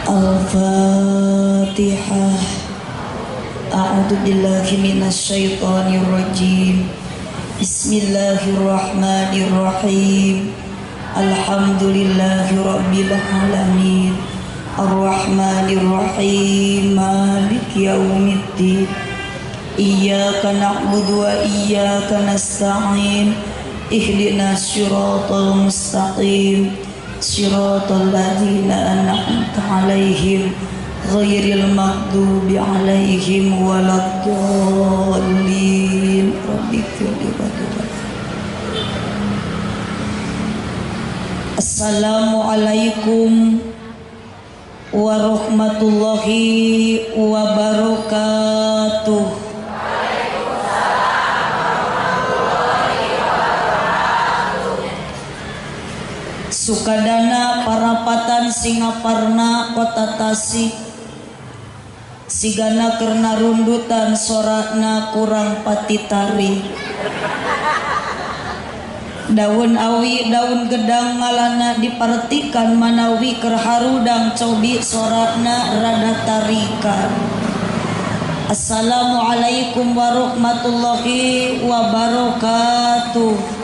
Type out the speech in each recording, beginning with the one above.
Al-Fatihah. A'udzu billahi minasyaitonir rajim. Bismillahirrahmanirrahim. Alhamdulillahi rabbil alamin. Arrahmanir rahim. Maliki yaumiddin. Iyyaka na'budu wa iyyaka nasta'in. Ihdinas siratal mustaqim. Siratal ladzina an'amta 'alaihim ghairil maghdubi 'alaihim waladdallin. Rabbighfirli warhamni. Assalamualaikum warahmatullahi wabarakatuh. Sukadana parapatan Singaparna Kota Tasik, sigana kerna rundutan sorakna kurang pati tari. Daun awi daun gedang ngalana dipartikan manawi keur harudang cobi sorakna rada tarikan. Assalamualaikum warahmatullahi wabarakatuh.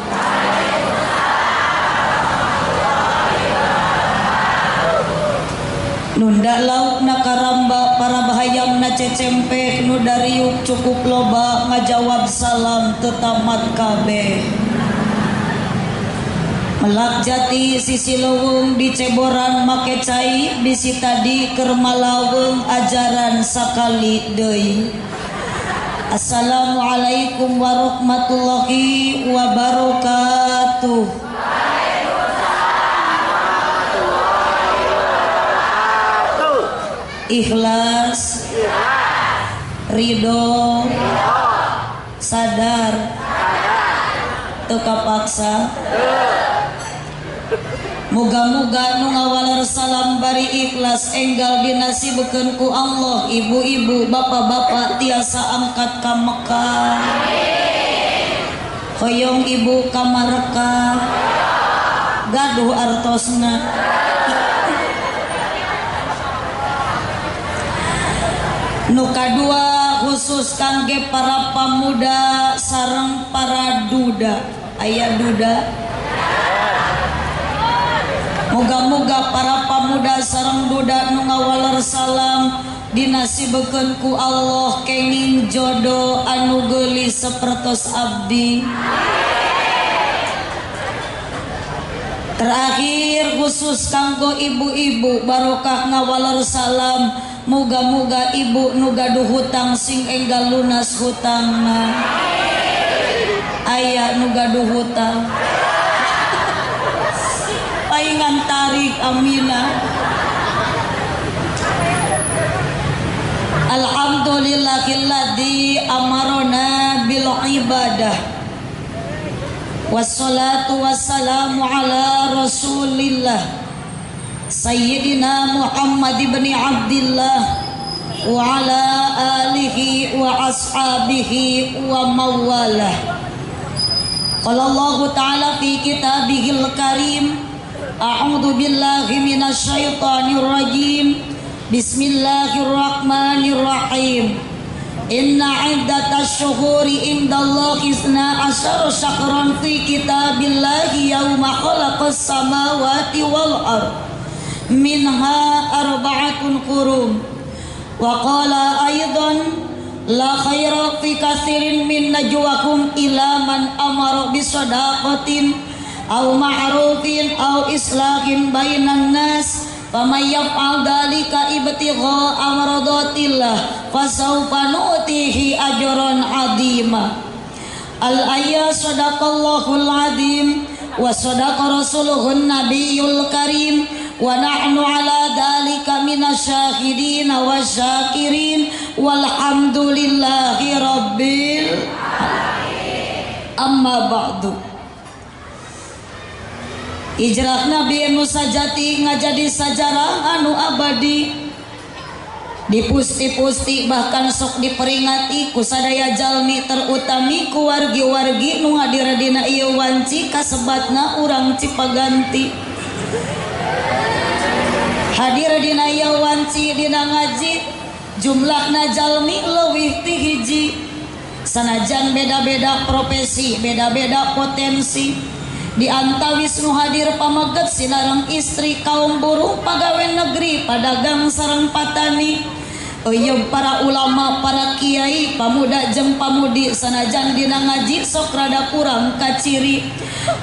Nunda lauk na karamba para bahayam na cecempek nu dariuk cukup loba ngajawab salam tetamat kabeh. Melak jati sisi leuweung di ceboran make cai bisi tadi keur malaweng ajaran sakali deui. Assalamualaikum warahmatullahi wabarakatuh. Ikhlas, ridho, sadar, teu kapaksa. Muga-muga nu ngawaler salam bari ikhlas enggal dinasibekeun ku Allah. Ibu-ibu, bapak-bapak tiasa angkat ka Mekah. Hoyong ibu ka Marekah, gaduh artosna. Nu kadua khusus kangge para pemuda sareng para duda. Aya duda. Moga-moga para pemuda sareng duda nu ngawaler salam dinasibekeun ku Allah kenging jodoh anu geulis sapertos abdi. Terakhir khusus kanggo ibu-ibu barokah ngawaler salam, muga-muga ibu nu gaduh hutang sing enggal lunas hutangna. Aya nu gaduh hutang paingan tarik amina. Alhamdulillahilladzi amarona bil ibadah. Wassalatu wassalamu ala rasulillah Sayyidina Muhammad ibn Abdillah wa ala alihi wa ashabihi wa mawalah. Qala Allah ta'ala fi kitabihil karim, a'udzu billahi minasyaitonir rajim. Bismillahirrahmanirrahim. Inna iddatash syuhuri indallahi isna asyara syahran fi kitabillahi yauma khalaqas samawati wal ard minha arba'atun qurum. Wa qala aidan la khaira fi katsirin min najwakum ila man amara bisadaqatin aw ma'rufin aw islahin bainan nas. Faman yaf'al dzalika ibtigha'a maradatillah fasawfa nu'tihi ajran 'azima. Al-ayat sadaqallahul 'azim wa sadaqa rasuluhun nabiyul karim wa nahnu 'ala dzalika minasyahidin wasyakirin walhamdulillahi rabbil alamin. Amma ba'du. Hijrah Nabi anu sajati ngajadi sajarah anu abadi. Dipusti-pusti bahkan sok diperingati ku sadaya jalmi terutami ku wargi-wargi nu hadir dina ieu wanci kasebatna urang Cipaganti. Hadir dina ieu wanci dina ngaji jumlahna jalmi leuwih ti hiji. Sanajan beda-beda profesi, beda-beda potensi. Di antawis nu hadir pameget sinareng istri kaum buruh pagawe negeri padagang sareng patani. Euyeub para ulama, para kiai, pamuda jeung pamudi sanajan dina ngaji sok rada kurang kaciri.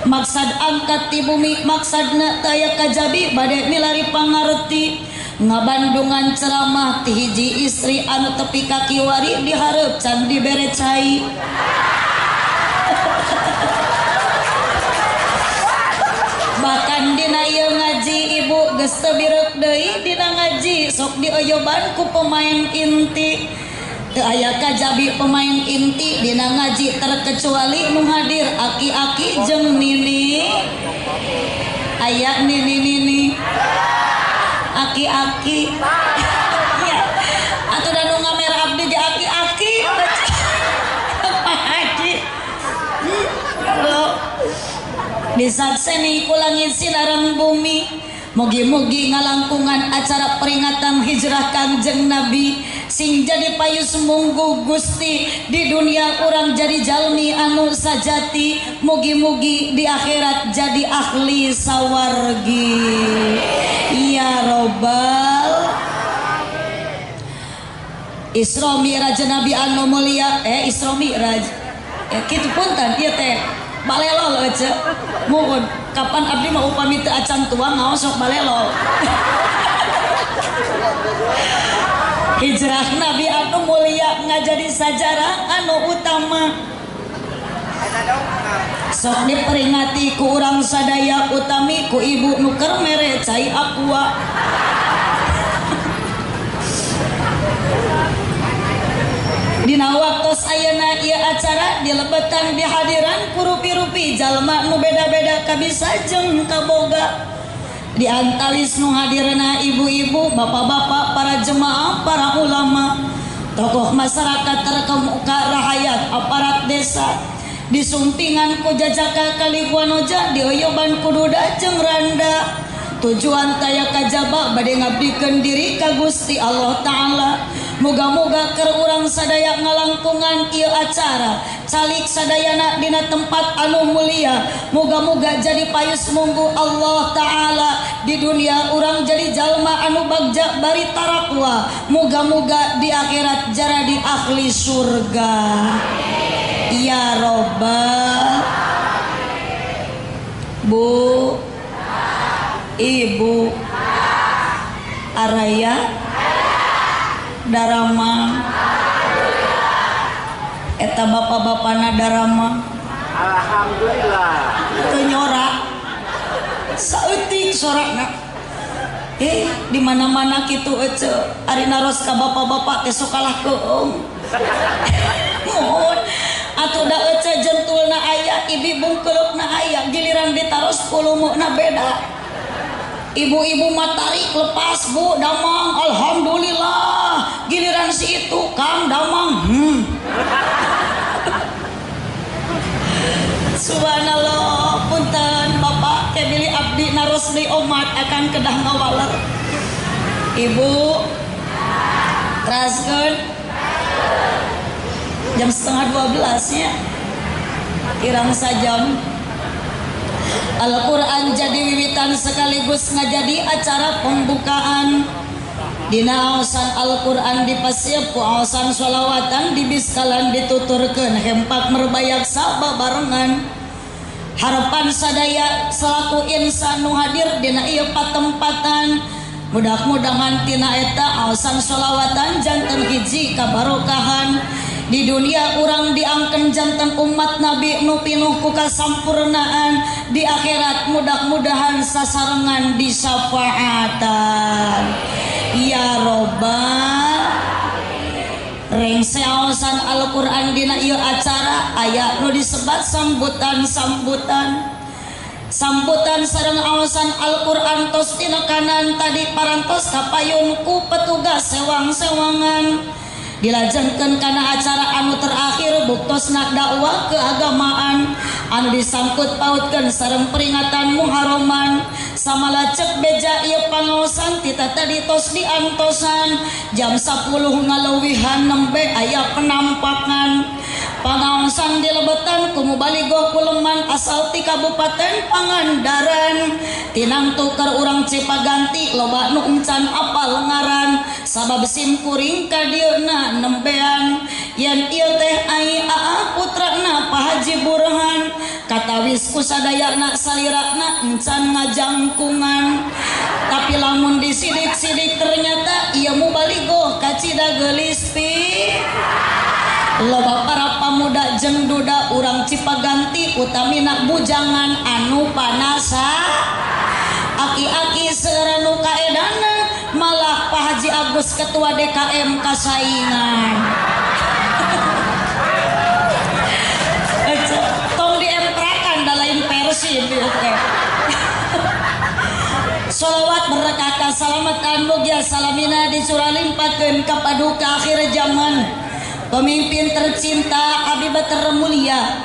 Maksad angkat ti bumi maksadna taya kajabi bade milari pangarti. Ngabandungan ceramah ti hiji istri anu tepi ka kiwari dihareup can dibere cai. Bahkan dina ieu ngaji ibu geus teu bireuk deui dina ngaji sok dioyoban ku pemain inti. Teu aya kajabi pemain inti dina ngaji terkecuali nu hadir aki-aki jeung nini. Aya nini-nini. Aki-aki. Ya. Atuh da nu ngamer abdi ge aki-aki. Haji. Disakseni ku langit sinareng bumi. Mugi-mugi ngalangkungan acara peringatan hijrah Kangjeng Nabi sing jadi payus munggu Gusti di dunia urang jadi jalmi anu sajati, mugi-mugi di akhirat jadi ahli sawargi. Ya robbal Isra Mi'raj Nabi anu mulia, Isra Mi'raj ya kitu punten ieu teh balelol euceu muhun kapan abdi mah upami teu acan tuang ngaos sok balelol. Hijrah Nabi anu mulia ngajadi sajarah anu utama sok diperingati ku urang sadaya utami ku ibu nu keur mere cai aqua. Dina waktos ayeuna ieu acara dilebetan dihadiran ku rupi-rupi jalma nu beda-beda kabisa jeung kaboga. Di antawis nu hadirna ibu-ibu, bapak-bapak, para jemaah, para ulama, tokoh masyarakat terkemuka, rahayat, aparat desa. Disumpingan ku jajaka kaliguanoja, dioyoban ku duda jeung randa. Tujuan taya kajaba bade ngabdikeun diri ka Gusti Allah Ta'ala. Moga-moga keur urang sadaya ngalangkungan ieu acara calik sadayana dina tempat anu mulia. Moga-moga jadi payus munggu Allah Ta'ala di dunia urang jadi jalma anu bagja bari tarakwa. Moga-moga di akhirat jadi ahli surga. Ya robbal Bu Ibu Araya Darama eta bapak-bapana Darama. Alhamdulillah. Teu nyorak saeutik sorakna. Di mana-mana kitu ece ari naros ka bapak-bapak teh sok kalah keung. Mohon atuh da ece jentulna aya, ibi bungkeulukna aya, giliran ditaros pulumuna beda. Ibu-ibu matarik lepas bu damang alhamdulillah, giliran si itu kang damang. Subhanallah punten bapak kebili abdi naros deui omat akan kedah ngawaler. Ibu teraskeun jam 11:30 nya kirang sajam. Al-Quran jadi wiwitan sekaligus ngajadi acara pembukaan. Dina aosan Al-Quran dipasiep ku aosan sholawatan dibiskalan dituturkeun hempak merbayaksa babarengan. Harapan sadaya selaku insan nu hadir dina ieu patempatan mudah-mudahan tina eta aosan sholawatan janten hiji kabarokahan. Di dunia urang diangken janten umat Nabi nu pinuh ku kasampurnaan, di akhirat mudah-mudahan sasarengan disyafaatan. Ya robbal rengse aosan Al-Qur'an dina ieu acara aya nu disebat sambutan-sambutan. Sambutan sareng awasan Al-Qur'an tos tinekanan tadi parantos kapayun ku petugas sewang-sewangan. Dilajengkeun kana acara anu terakhir buktosna dakwah keagamaan anu disangkut pautkeun sareng peringatan Muharraman. Samalacek beja ieu pangaosan tita tadi tos diantosan jam 10 ngaleuwihan nembe aya penampakan. Pangaosan dilebetan ku mubaligoh kuleman asal ti Kabupaten Pangandaran. Tinang tuker urang Cipaganti loba nu encan apal ngaran sabab sim kuring ka dieuna nembean. Yen ieu teh ai aa putrana Pak Haji Burhan katawis ku sadayana salirana encan ngajangkungan. Tapi lamun disidik-sidik ternyata ieu mubaligoh kacida geulis pi. Loba para pamuda jeung duda urang Cipaganti utamina bujangan anu panasa. Aki-aki seueur nu kaedanan malah Pak Haji Agus ketua DKM kasaingan. Tong diemprakan da lain Persib ieu teh. Sholawat berkata salamatan mugia salamina dicuralimpatkeun ka paduka akhir zaman. Pemimpin tercinta, Habibah termulia,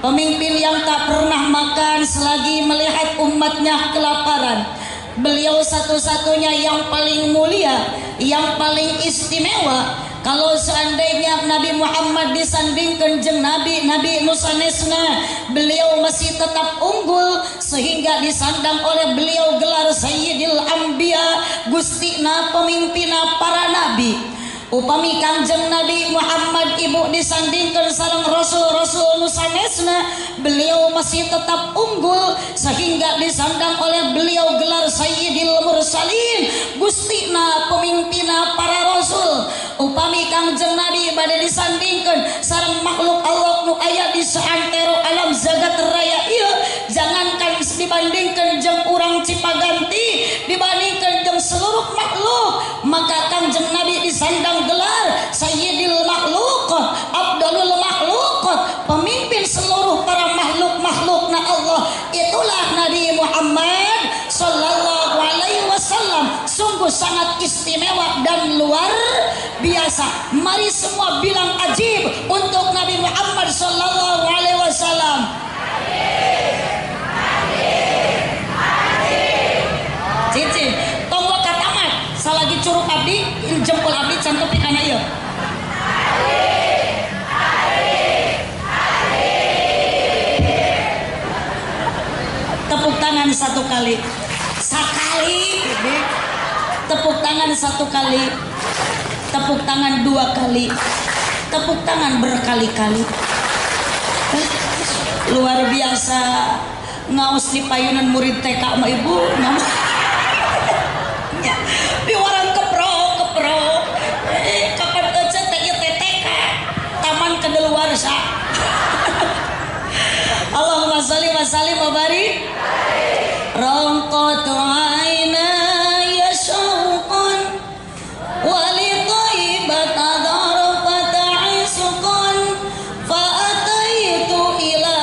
pemimpin yang tak pernah makan selagi melihat umatnya kelaparan. Beliau satu-satunya yang paling mulia, yang paling istimewa. Kalau seandainya Nabi Muhammad disandingkan jeung Nabi Nabi nusanesna, beliau masih tetap unggul sehingga disandang oleh beliau gelar Sayyidil Anbiya, gustina pemimpinna para nabi. Upami Kangjeng Nabi Muhammad ibu disandingkan sareng rasul-rasul nusanesna, beliau masih tetap unggul sehingga disandang oleh beliau gelar Sayyidil Mursalin, gustina pemimpinna para rasul. Upami Kangjeng Nabi bade disandingkan sareng makhluk Allah nu aya di saantero alam jagat raya ieu, jangankan dibandingkan jeung urang Cipaganti, dibandingkan jeung seluruh makhluk, maka Kangjeng Nabi disandang gelar Sayyidil Makhluqat, Abdalul Makhluqat, pemimpin seluruh para makhluk-makhluk na Allah. Itulah Nabi Muhammad sallallahu alaihi wasallam, sungguh sangat istimewa dan luar biasa. Mari semua bilang ajib untuk Nabi Muhammad sallallahu alaihi wasallam. Cici, tong wakat amat, salagi curug abdi, jempol abdi cantepi kana ieu. Tepuk tangan satu kali. Sakali. Tepuk tangan satu kali. Tepuk tangan dua kali. Tepuk tangan berkali-kali. Luar biasa. Ngaos di payunan murid TK sama ibu. Di warang keprok. Kapan aja TTK taman kedeluarsa. Allahumma sholli wa sallim wa barik. Raqat aina yashauqan wa li thaibata darfata isqan fa ataitu ila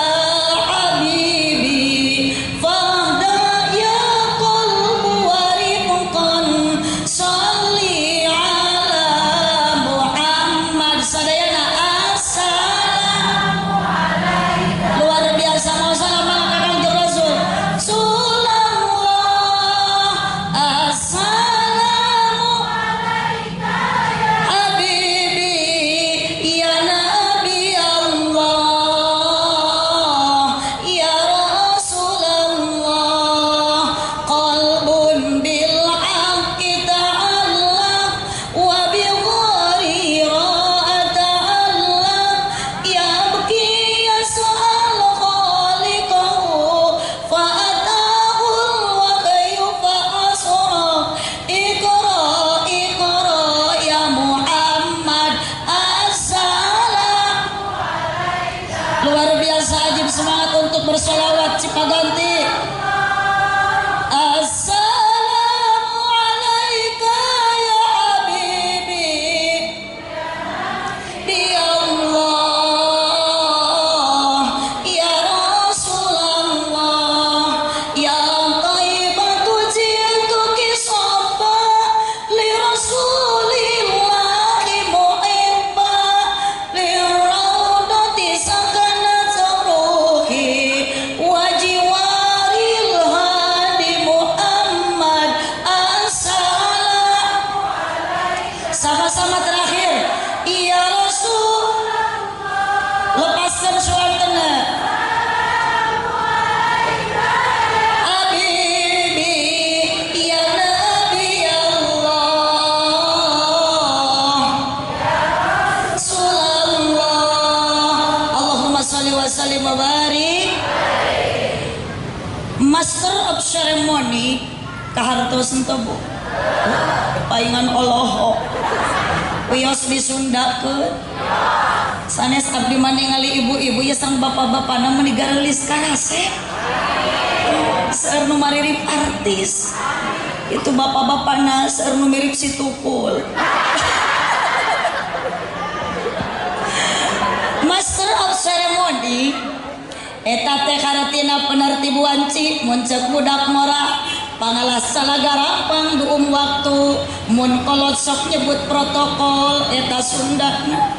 habibi fahda ya qalbu warifqan sholli ala Muhammad. Sadayana assalamu alaika. Luar biasa, mau salam ka Kangjeng Rasul. Sallallahu assalamu alaika ya habibi ya nabi Allah ya Rasulullah. Qalbun bil haqqi ta'allaq wa bi ghairi ta'allaq yabki yas'al khaliqahu fa atahul wahyu fa asra. Iqra iqra ya Muhammad assalam. Luar biasa, ajib semangat untuk bersolawat Cipaganti. Assalamu alaika ya habibi ya Allah ya Rasulullah. Master of Ceremony kahartos henteu Bu? Paingan olohok. Wios disundakeun. Sanes abdi mah ningali ibu-ibu ya sareng bapak-bapana meuni gareulis karasep. Seueur nu maririp artis. Itu bapak-bapana seueur nu mirip si Tukul. Master of Ceremony eta teh karatina penertib wanci mun ceuk budak ngora pangalas salaga rampang duum waktu mun kolot sok nyebut protokol eta Sundana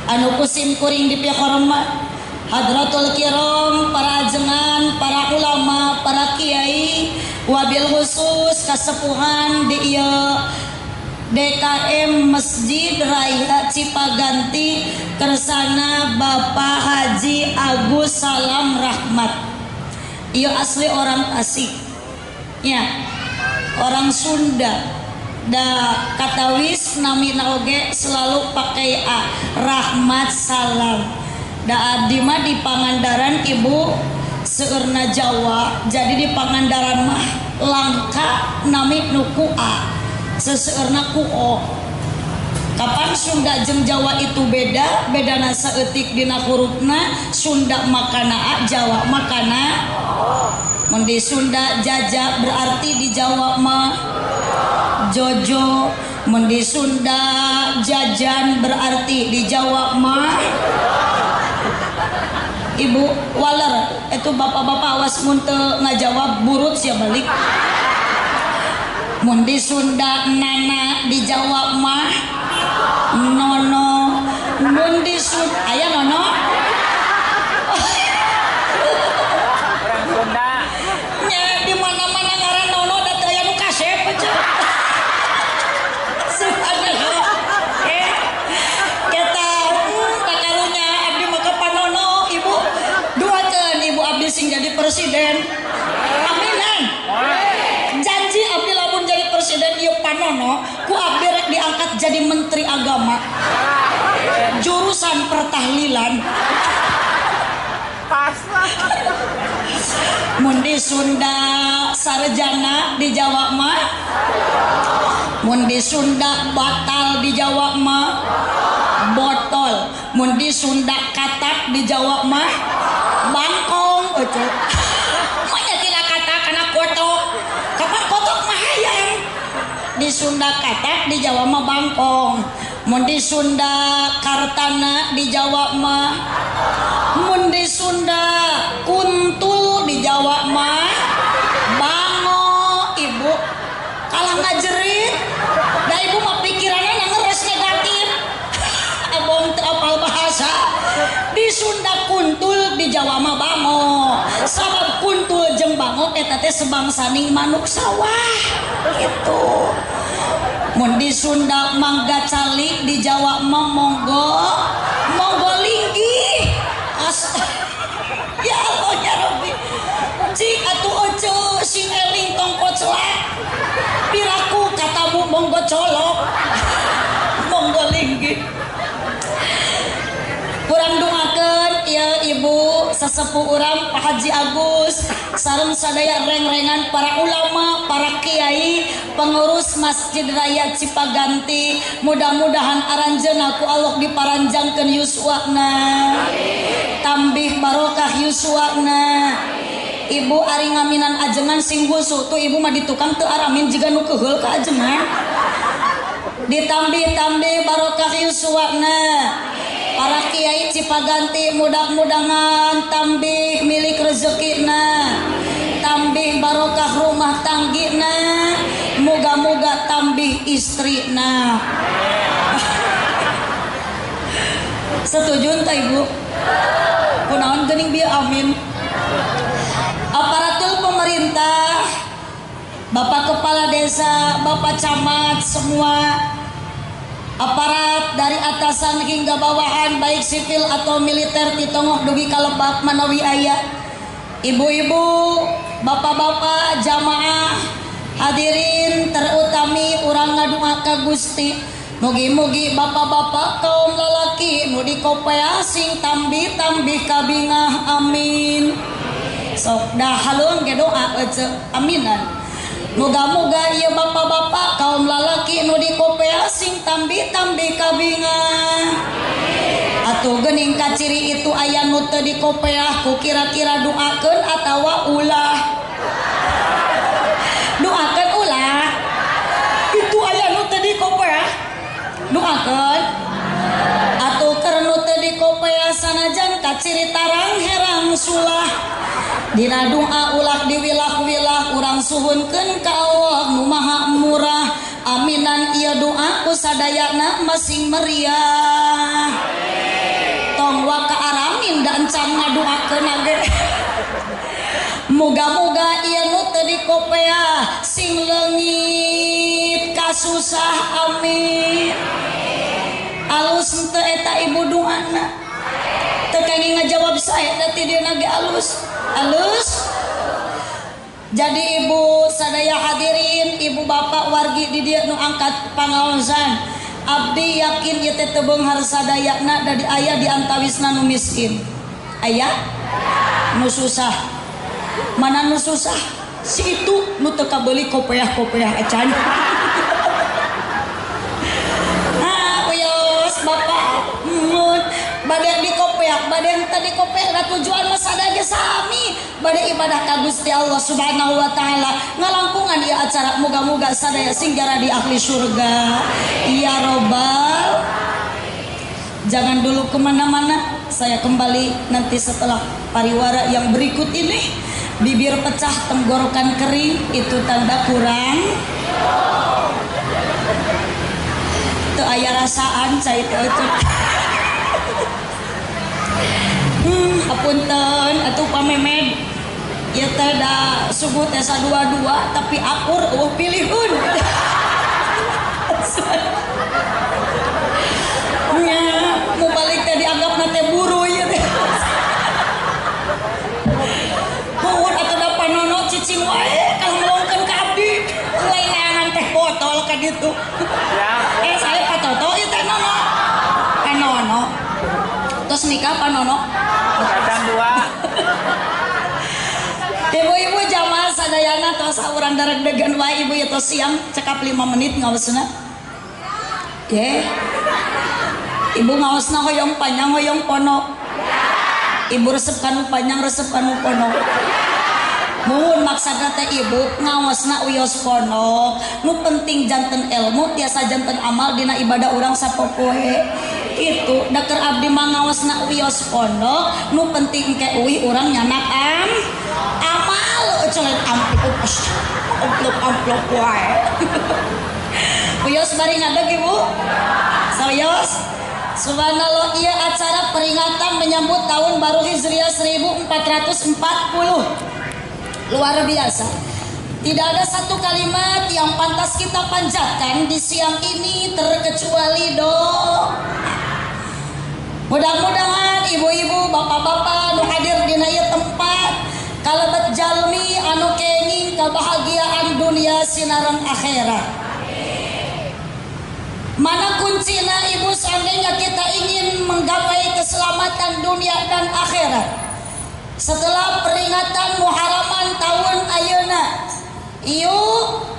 anu kusim kuring dipihormat hadratul kiram para ajengan para ulama para kiai wabil khusus kasepuhan di ieu DKM Masjid Raya Cipaganti kersana Bapak Haji Agus Salam Rahmat. Ieu asli orang Tasik ya, orang Sunda. Da katawis namina oge selalu pakai A, Rahmat Salam. Da abdi mah di Pangandaran ibu seueurna Jawa, jadi di Pangandaran mah langka nami nu ku A, seseueurna ku O. Kapan Sunda jeung Jawa itu beda, bedana saeutik dina hurufna, Sunda makana A, Jawa makana O. Mun di Sunda jaja berarti di Jawa mah jojo, mun di Sunda jajan berarti di Jawa mah ibu waler. Itu bapak-bapak awas mun teu ngajawab burut sia balik. Mun di Sunda nana di Jawa mah nono, mun di Sunda aya nono. Orang Sunda nya di mana-mana ngaran nono da teu aya nu kasep aja. Subhanallah. Kita karunya abdi mah ka panono ibu duakeun ibu abdi sing jadi presiden. Aminan. Janji abdi lamun jadi presiden ieu panono ku abdi rek diangkat jadi menteri agama jurusan pertahlilan. Pas. Mun di Sunda sarjana di Jawa mah, mun di Sunda batal di Jawa mah botol, mun di Sunda katak di Jawa mah bangkong. Oce manya tina kata kana kotok, kapan kotok mah hayang. Di Sunda katak di Jawa mah bangkong, mun di Sunda kartana di Jawa mah, mun di Sunda kuntul di Jawa mah bango. Ibu kalah ngajerit da ibu mah pikiranna ngeres negatif. Abong teu apal bahasa. Di Sunda kuntul di Jawa mah bango. Sabab kuntul jeung bango eta teh sebangsaning manuk sawah gitu. Mun di Sunda mangga calik di Jawa mah monggo monggo linggih. Ya Allah ya Rabbi. Cik atuh oce sing eling tong koclak. Piraku katamu monggo colok. Monggo linggih. Kurang dungakeun ieu ibu sesepuh urang Pak Haji Agus sareng sadaya reng-rengan para ulama, para kiai, pengurus Masjid Raya Cipaganti. Mudah-mudahan aranjeunna ku Allah diparanjangkeun yuswana. Tambih barokah yuswana. Ibu ari ngaminan ajengan sing husu tuh ibu mah di tukang teu aramin jiga nu keuheul ka ajengan. Ditambih-tambih barokah yuswana. Para kiai Cipaganti mudah-mudahan tambih milik rezekina, tambih barokah rumah tanggina, moga-moga tambih istrina. Setuju entah ibu? Kunaon geuning bieu amin. Aparatur pemerintah, Bapak Kepala Desa, Bapak Camat, semua aparat dari atasan hingga bawahan baik sipil atau militer titongoh dugi kalebak manawi aya. Ibu-ibu, bapak-bapak, jamaah, hadirin terutami urang ngadua ka Gusti. Mugi-mugi bapak-bapak kaum lalaki nu dikopea sing tambih-tambih kabingah amin. Sok dah halung ge doa ece aminan. Moga-moga ieu bapak-bapak kaum lalaki nu dikopea sing tambi-tambi kabingah. Atuh geuning kaciri itu aya nu teu dikopeah ku kira-kira doakeun atawa ulah. Doakeun ulah. Itu aya nu teu dikopeah. Doakeun. Atuh keur nu teu dikopeah sanajan kaciri tarang herang sulah. Dina doa ulah diwilah-wilah urang suhunkeun ka Allah nu maha murah. Aminan ieu doa ku sadayana masing meriah. Tong waka aramin da encan ngadoakeun ge. Moga-moga ieu nu teu dikopeah sing leungit kasusah amin. Alus henteu eta ibu doana. Teu kenging ngajawab sae da ti dieu ge alus. Alus. Jadi ibu sadaya hadirin, ibu bapak wargi di dieu nu angkat pangaosan. Abdi yakin ieu teh teu beunghar sadayana da aya di antawisna nu miskin. Aya? Nu susah. Mana nu susah? Si itu nu teu kabeuli kopeah-kopeah acan. Ah, uyos bapak mun bade dikopeah, bade teu dikopeah da tujuan mah sadaya sami, bade ibadah ka Gusti Allah Subhanahu wa taala. Ngalangkungan ieu acara moga-moga sadaya sing jadi ahli surga. Ya robbal. Jangan dulu kemana-mana, saya kembali nanti setelah pariwara yang berikut ini. Bibir pecah, tenggorokan kering, itu tanda kurang. Teu aya rasaan cai teh itu. Apunten atuh pamemed. Ieu teh da subuh teh sadua-dua tapi akur eueuh pilihun. Nya mau balik teh dianggapna teh buru ieu teh. Nuhun atuh da panono cicing wae kalau melongkeun ka abdi. Lain neangan teh botol ka ditu. Saya Pak Toto ieu teh nono. Panono. Terus nikah panono. Kacang dua. Ibu-ibu jamaah sadayana tos urang daregdegan wae ibu ya tos siang cekap 5 menit ngaosna. Ye. Ibu ngaosna hoyong panjang hoyong pono. Ibu resep kanu panjang resep kanu pono. Muhun maksudna teh ibu ngaosna uyos pono. Nu penting janten ilmu tiasa janten amal dina ibadah urang sapopoe. Itu da keur abdi mah ngaosna uyos pono, nu penting engke uih urang nyanak amal colet amplop amplop amplop wae. Uyos bari ngadeg ibu. Sayos. Subhanallah, ieu acara peringatan menyambut tahun baru Hijriah 1440. Luar biasa. Tidak ada satu kalimat yang pantas kita panjatkan di siang ini terkecuali doa. Mudah-mudahan ibu-ibu, bapak-bapak nu hadir dina ieu tempat kalebet jalmi anu kenging kebahagiaan dunia sinareng akhirat. Mana kuncina ibu seandainya kita ingin menggapai keselamatan dunia dan akhirat. Setelah peringatan Muharraman tahun ayeuna, ieu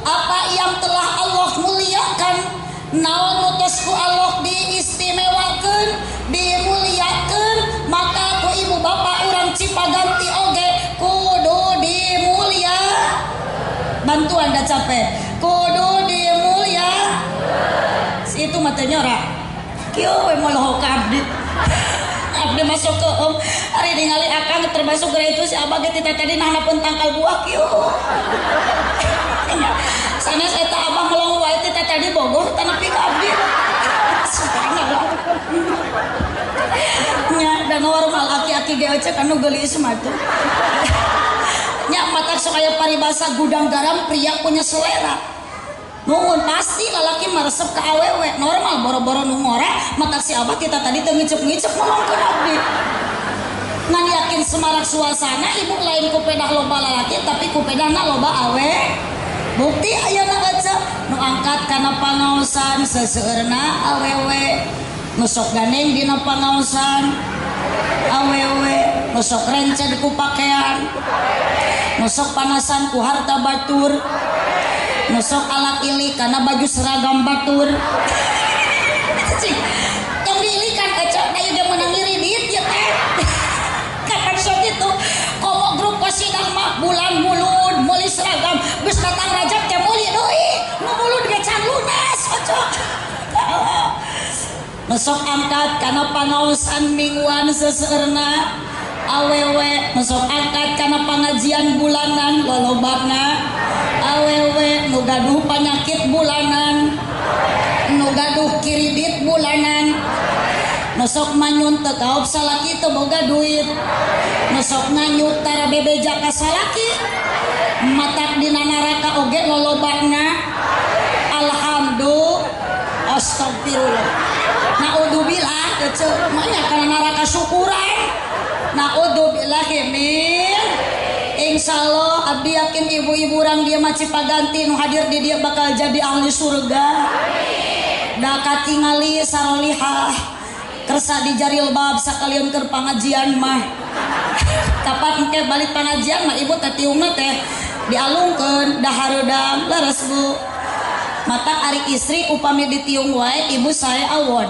apa yang telah Allah muliakan, naon nu tos ku Allah diistimewakeun, dimuliakeun, maka ku ibu bapak urang Cipaganti oge kudu dimulia. Bantuan da capek, kudu dimulia. Itu matanya ora kieu we molohok ka abdi. Abdi masuk ke om ari ningali akang termasuk gara itu si abah ge tita tadi nahanapeun tangkal buah kieu. Sanes eta abah melong wae tita tadi bogoh tanapi ka abdi. Subhanallah. Nya da normal aki-aki ge ecek anu geulis mah tuh. Nya matak sok aya paribasa gudang garam pria punya selera. Nuhun pasti lalaki meresep ke awewe normal boro-boro nu ngora matak si abah kita tadi teu ngicep-ngicep ngomongkeun abdi. Ngan yakin semarak suasana ibu lain ku pedah loba lalaki tapi ku pedahna loba awe. Bukti ayeuna aja nu angkat kana pangaosan seseueurna awewe, nu sok gandeng dina pangaosan awewe. Nu sok renced ku pakaian, nu sok panasan ku harta batur, nu sok alak ilik karena baju seragam batur. Tong diilikan ecok da ieu meunang ngiridit ieu teh. Kapan sok itu komo grup kosidah mah bulan mulud meuli seragam geus datang Rajab teh meuli deui nu mulud ge can lunas ecok. Nu sok angkat kana pangaosan mingguan seseueurna awewe, nu sok angkat kana pangajian bulanan lolobana awewe, nu gaduh panyakit bulanan, nu gaduh kiridit bulanan, nu sok manyun teu kaop salaki teu boga duit, nu sok nganyut tara bebeja ka salaki, matak dina neraka oge lolobana. Alhamdulillah, astagfirullah, naudzubillah, eceu manya kana neraka syukuran. Naudzubillahi min. Insyaallah abdi yakin ibu-ibu urang dia mah Cipaganti nu hadir di dia bakal jadi ahli surga. Amin. Da katingali sarolihah kersa di jarilbab sakalian keur pangajian mah. Kapan engke balik pangajian mah ibu teh tiungna teh dialungkeun da hareudang leres Bu. Matak ari istri upami ditiung wae ibu sae awon.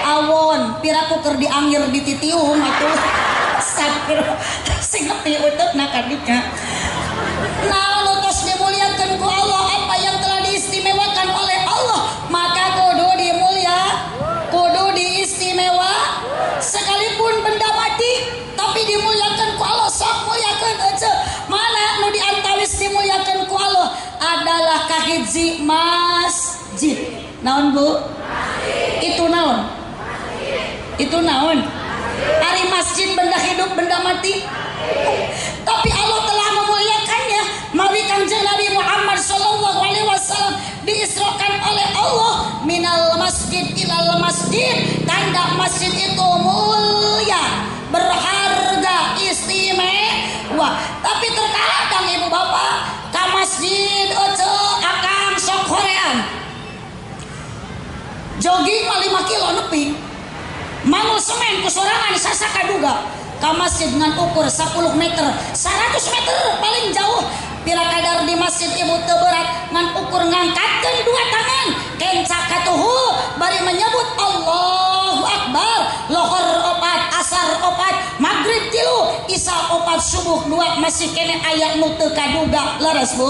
Awon piraku keur diangir dititiung atuh. Astagfirullah sing nepi uteukna ka dinya. Nah, tos dimuliakeun ku Allah, apa yang telah diistimewakan oleh Allah maka kudu dimulia, kudu diistimewa. Sekalipun benda mati tapi dimuliakan ku Allah, sok muliakeun eceu. Mana nu diantawis dimuliakeun ku Allah adalah kahiji masjid. Naon Bu? Itu naon? Itu naon? Ari masjid benda hidup benda mati, tapi Allah telah memuliakannya. Mawi Kangjeng Nabi Muhammad sallallahu alaihi wasallam diisrokan oleh Allah minal masjid ilal masjid. Tanda masjid itu mulia, berharga, istimewa. Tapi terkadang ibu bapak ka masjid eceu akang sok hoream, jogging mah 5 kilo nepi, manggul semen ku sorangan sasaka duga ka masjid ngan ukur 10 meter, 100 meter paling jauh. Pira kadar di masjid ibu teu berat ngan ukur ngangkatkeun dua tangan kenca katuhu bari menyebut Allahu Akbar, lohor opat, asar opat, maghrib 3, isya 4, subuh 2, masih kene aya nu teu kaduga. Leres Bu?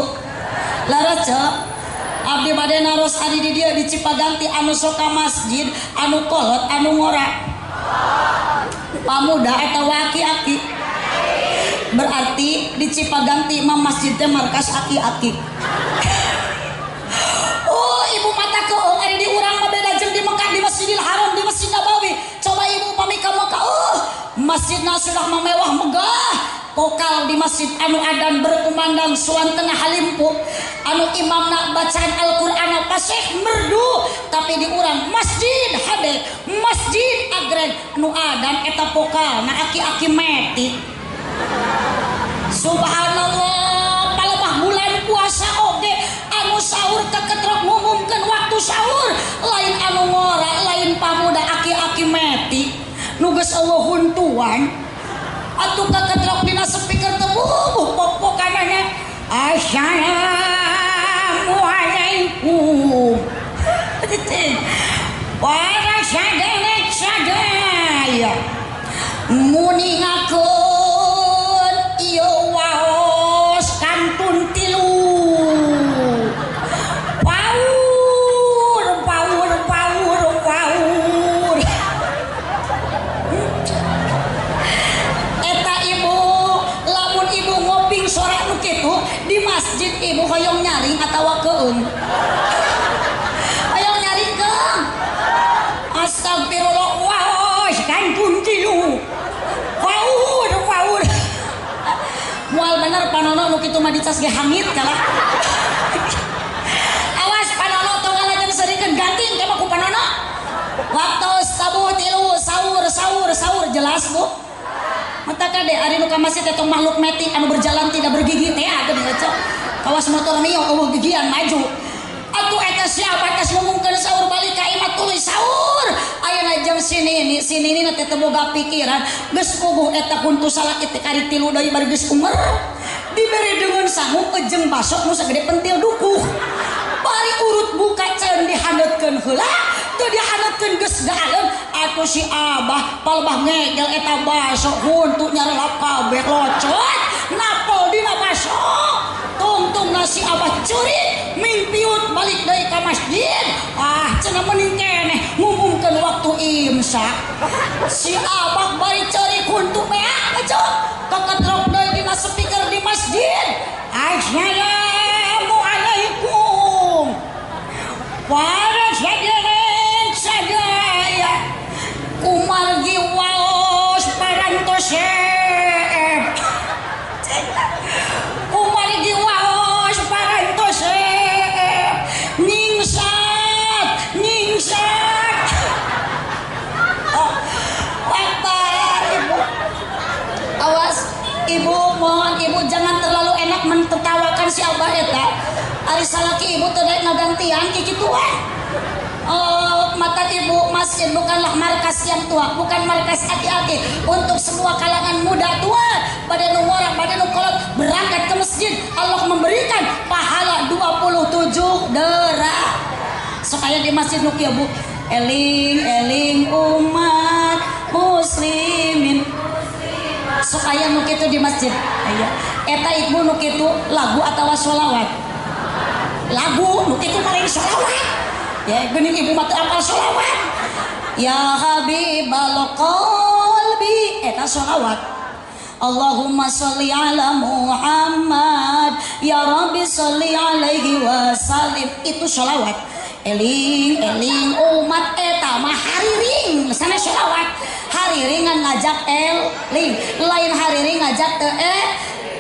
Leres ceu? Abdi bade naros ari di dieu di Cipaganti anu sok ka masjid, anu kolot, anu ngora, pamuda atawa aki-aki. Berarti di Cipaganti mah masjid teh markas aki-aki. Oh, ibu mata keung ari di urang mah beda jeung di Mekah, di Masjidil Haram, di Masjid Nabawi. Coba ibu pami ka Mekah, masjidna sudah mewah megah. Pokal di masjid anu adan berkumandang suantena halimpu, anu imamna bacaan Al-Qur'an paseh merdu. Tapi di urang masjid hade, masjid agreng nu adan eta pokal na aki-aki meti. Subhanallah, palebah bulan puasa oge anu sahur keketrok ngumumkeun waktu sahur, lain anu ngora, lain pamuda aki-aki meti nu geus eueuh huntuan. Atuh keketrok dina speaker teh bubuh pok-pokanana assalamualaikum. Para sadaya sadaya muningakeun ieu waos kantun 3. Paur paur paur paur. Eta ibu lamun ibu ngoping sora nu kitu di masjid ibu hoyong nyaring atawa keung? Hoyong nyaring keung. Astagfirullah, waos kantun 3. Paur paur. Mual bener panono nu kitu mah dicas ge hangit kalah. Awas panono tong ngalajeng seurikeun ganting ke mah ku panono. Waktu tabuh 3 sahur sahur sahur jelas Bu. Mata kade ari nu ka masjid teh tong makhluk meti anu berjalan tidak bergigi teh geuning eceu. Kawas motor mio eueuh gigian maju. Atuh eta siapa tes ngumumkeun sahur balik ka imah tuluy sahur. Ayeuna Ayana jeung si nini, si nini teh teu boga pikiran, geus puguh eta kuntu salaki teh kari tilu deui bari geus umer. Dibere deungeun sangu jeung baso nu sagede pentil dukuh. Bari urut buka ceun dihaneutkeun heula, teu dihaneutkeun geus gaaleun atuh si abah palebah ngegel eta baso huntu nyarelap kabeh locot napol dina baso. Tungtung nasi abah curi mingpiut balik deui ka masjid. Ah cenah mending keneh ngumumkeun waktu imsak. Si abah bari cari kuntu beak aja keketrok deui dina speaker di masjid. Assalamualaikum para hadirin sadaya kumargi waos parantos kumargi waos parantos ningsat ningsat. Oh, Akbar ibu, awas ibu, mohon ibu jangan terlalu enak mentertawakan si abah eta. Ari salaki ibu teu daek ngagantian kikituan. Oh, mata ibu, masjid bukanlah markas yang tua, bukan markas aki-aki. Untuk semua kalangan muda tua, pada nu ngora, pada nu kolot, berangkat ke masjid, Allah memberikan pahala 27 derajat. Sok aya di masjid nu kieu bu, eling eling umat muslimin. Sok aya nu kitu di masjid. Aya. Eta ibu nu kitu lagu atawa sholawat. Lagu nu kitu paling sholawat. Ya geuning ibu mah teu apal sholawat. Ya habibal qalbi eta sholawat. Allahumma sholli ala Muhammad ya Rabbi sholli alaihi wasallim, itu sholawat. Eling eling umat eta mah hariring sana sholawat. Hariringan ngajak eling, lain hariring ngajak teu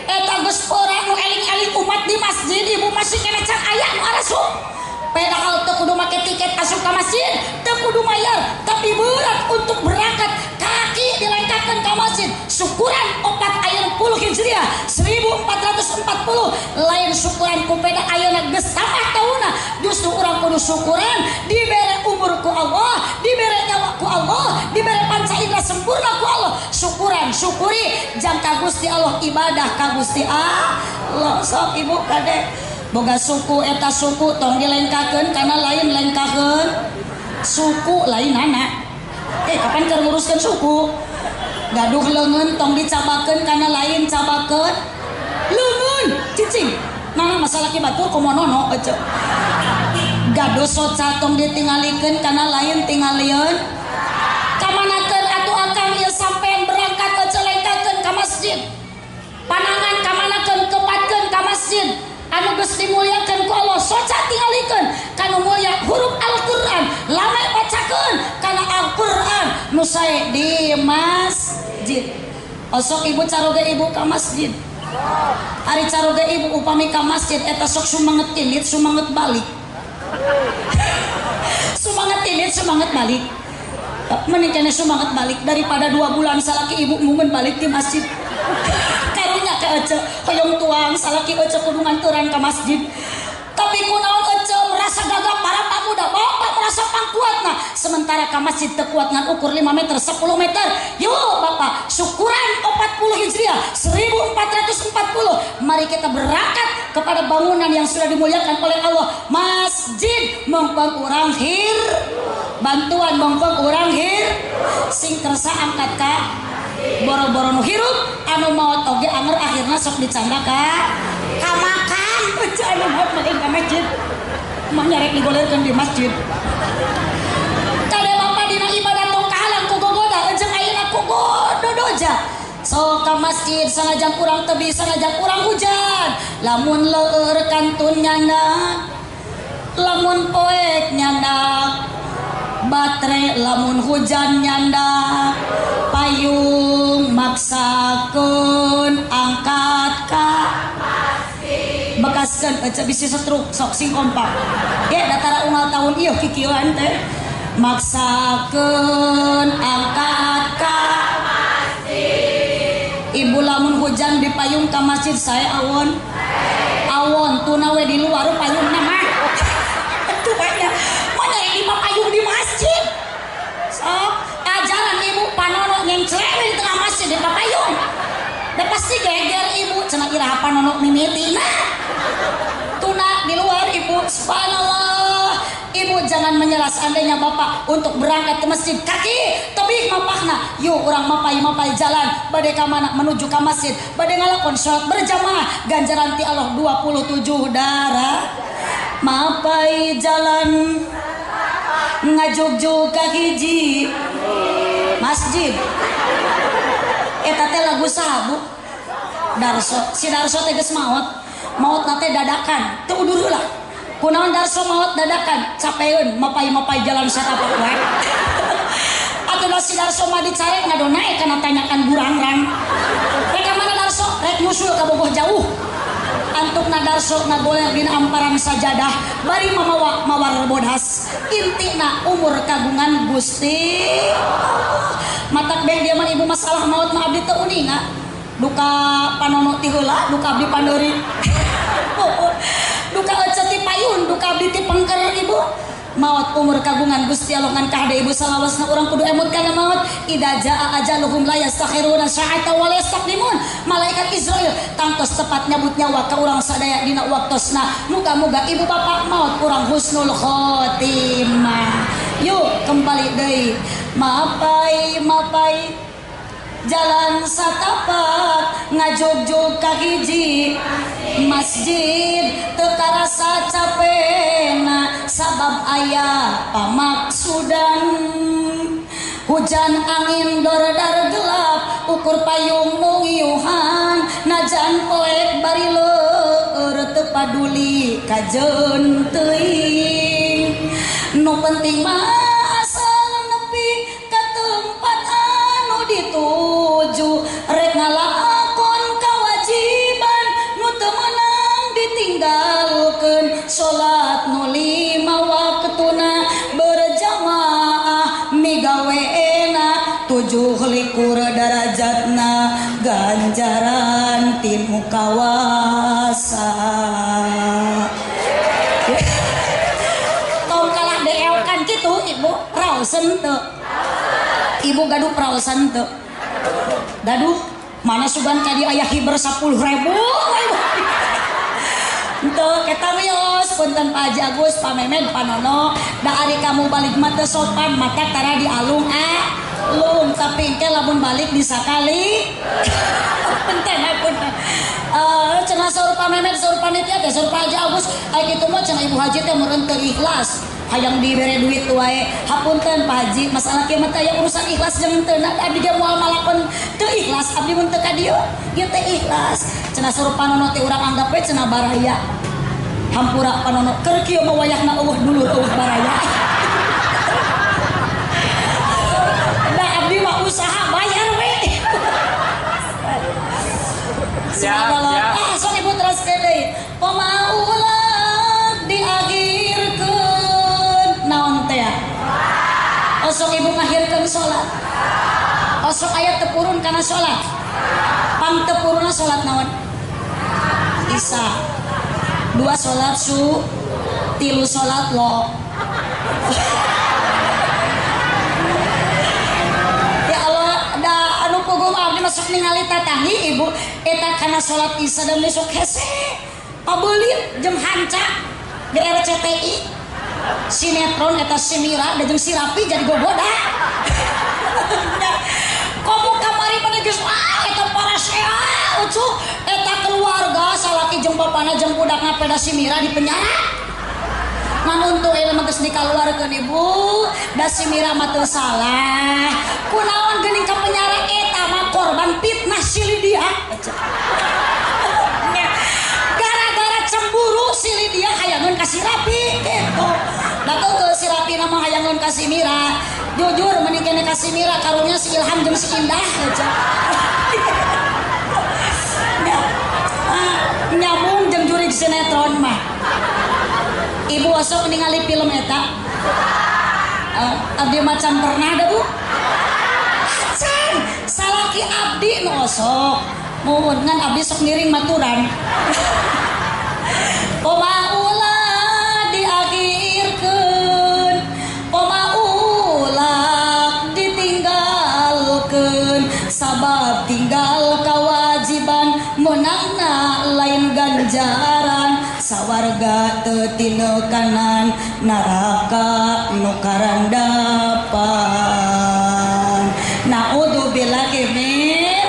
eta geus urang nu eling-eling umat di masjid ibu masih kena can aya nu arasup. Padahal teu kudu make tiket asup ka masjid, teu kudu mayar, tapi berat untuk berangkat kaki dilengkapkan ka masjid. Syukuran 4 puluh Hijriah 1440 lain syukuran ku peda ayeuna geus tambah taunna, justru urang kudu syukuran dibere umur ku Allah, dibere nyawa ku Allah, dibere panca indera sempurna ku Allah. Syukuran syukuri jang ka Gusti Allah, ibadah ka Gusti Allah. Sok ibu kade boga suku eta suku tong dilengkakeun kana lain lengkakeun suku lain anak. Kapan keur nguruskeun suku? Gaduh leungeun tong dicabakeun kana lain cabakeun leungeun cicing. Nana masalah ki batur komo nono ece. Gaduh soca tong ditingalikeun kana lain tingalieun. Kamanakeun atuh akang ieu sampean berangkat ece lengkakeun ka masjid. Panangan kamanakeun kepatkeun ka masjid. Anu geus dimuliakeun ku Allah soca tingalikeun kanu mulia huruf Al-Qur'an lame bacakeun kana Al-Qur'an nu sae di masjid. Osok ibu caroge ibu ka masjid. Ari caroge ibu upami ka masjid eta sok sumanget indit sumanget balik. Sumanget indit sumanget balik. Mending kene sumanget balik daripada 2 bulan salaki ibu mungen balik di masjid. Karunya ke ece hoyong tuang salaki ece kudu nganturan ka masjid. Tapi kunaon ece merasa gagah para pemuda, bapak merasa pangkuatna, sementara ka masjid teu kuat ngan ukur 5 meter 10 meter. Yuk bapak, syukuran 40 Hijriah 1440, mari kita berangkat kepada bangunan yang sudah dimuliakan oleh Allah, masjid. Mongpong urang hir bantuan, mongpong urang hir sing kersa angkat ka boro-boro nu hirup anu maot oge anger akhirna sok dicanda ka kamakan. Ece anu maot mah ka masjid mah nyarek digolerkeun di masjid. Kade bapak dina ibadah tong kahalang ku gogoda jeung ayeuna ku gododoja. Sok ka masjid sanajan urang teu bisa sanajan urang hujan, lamun leur kantun nyandak, lamun poek nyandak, baterai lamun hujan nyandak, payung maksakeun angkat ka bekaskeun ece bisi setruk sok sing kompak. Ge datara unggal taun ieu kikieuan teh maksakeun angkat ka masjid. Ibu lamun hujan di payung ka masjid sae awon. Awon tuna we di luar payungna mah. Tuh banyak. Mana yang lima payung di masjid? Sok Geger ibu cenah iraha panono mimiti. Nah, tuna di luar ibu. Subhanallah. Ibu jangan menyerah seandainya bapak untuk berangkat ke masjid kaki tebih mapahna. Yuk urang mapai-mapai jalan bade ka mana menuju ka masjid, bade ngalakon salat berjamaah ganjaran ti Allah 27 darah. Mapai jalan ngajugjug ka hiji masjid. Eta teh lagu saha Bu? Darso. Si Darso teh geus maot. Maotna teh dadakan, teu udur heula. Kunaon Darso maot dadakan? Capeun mapai-mapai jalan satapak wae. Atuh si Darso mah dicarek ngadonae kana tanyakan burangrang. Rek ka mana Darso? Rek nyusul ka Bogoh jauh. Antukna Darso ngagoler dina amparan sajadah bari mamawa mawar bodas. Intina umur kagungan Gusti Allah. Matak beh dia mah ibu masalah maot mah abdi teu uninga. Duka panono ti heula, duka abdi pandeuri. Duka ece ti payun, duka abdi ti pengker ibu. Maot umur kagungan Gusti Allah ngan kahade ibu salawasna urang kudu emut kana maot. Idza jaa ajaluhum la yastakhiruna sa'atan wa la yastaqdimun. Malaikat Israil tangtos tepat nyabut nyawa ka urang sadaya dina waktosna. Muga-muga ibu bapak maot urang husnul khotimah. Yuk kembali deui. Mapai-mapai jalan satapak ngajugjug ka hiji masjid teu karasa capena sabab aya pamaksudan. Hujan angin dordar gelap ukur payung nu ngiuhan najan poek bari leur teu paduli kajeun teuing. Nu penting mah asal nepi ka tempat anu dituju rek ngalakon kawajiban nu teu meunang ditinggalkeun. Salat nu lima waktuna berjamaah migaweena 27 darajatna ganjaran ti nu kawasa. Tong kalah DL kan kitu ibu raosen teu. Ibu gaduh praosan teu? Gaduh, mana sugan ka dieu aya hiber 10.000. Henteu eta wios punten Pak Haji Agus, Pak Memed, Pak Nono, da ari kamu balik mah teu sopan mata tara dialung alung tapi engke lamun balik disakali. Punten punten. Cenah saur Pak Memed, saur panitia teh, saur Pak Haji Agus, aya kitu mah cenah Ibu Haji teh meureun teu ikhlas. Hayang dibere duit wae. Hapunten Pak Haji, masalah kieu mah teh aya urusan ikhlas jeung teu. Abdi ge moal malakon teu ikhlas, abdi mun teu ka dieu, ieu teh ikhlas. Cenah saur Panono teh urang anggap we cenah baraya. Hampura Panono, keur kieu mah wayahna eueuh dulur eueuh baraya. Da abdi mah usaha bayar we. Subhanallah. Ah, sok ibu teraskeun deui. Pamaulah diakhirkeun naon teh? Osok ibu ngakhirkeun salat. Osok aya teu purun kana salat. Pang teu purunna salat naon? Isya. 2 salat su, 3 salat lo. Ya Allah, da anu puguh abdi masuk ningali tatanggi ibu eta kana salat isya dan besok hese. Pabeulit jeung hanca di RCTI. Sinetron eta si Mira da jeung si Rapi jadi gogoda. Komo kamari mana geus ah eta parasea ucu eta keluarga salaki jeung bapana jeung budakna peda si Mira di penjara. Ngan untung eta mah geus dikaluarkeun ibu, da si Mira mah teu salah. Kunaon geuning ka penjara eta mah korban fitnah si Lydia. Gara-gara cemburu si Lydia hayangeun ka si Rapi gitu. Da teu si Rapi mah hayangeun ka si Mira. Jujur mending kene ka si Mira karunya si Ilham jeung si Indah aja. Nyambung jeung jurig sinetron mah. Ibu osok ningali film eta. Abdi macam pernah da Bu? Acan, salaki abdi nu osok. Muhun ngan abdi sok ngiring maturan. Pamaulah diakhirkeun, pamaulah ditinggalkeun, sabab tinggal kewajiban ganjaran sawarga teu tinekanan neraka nu karandapan. Naudzubillahi min.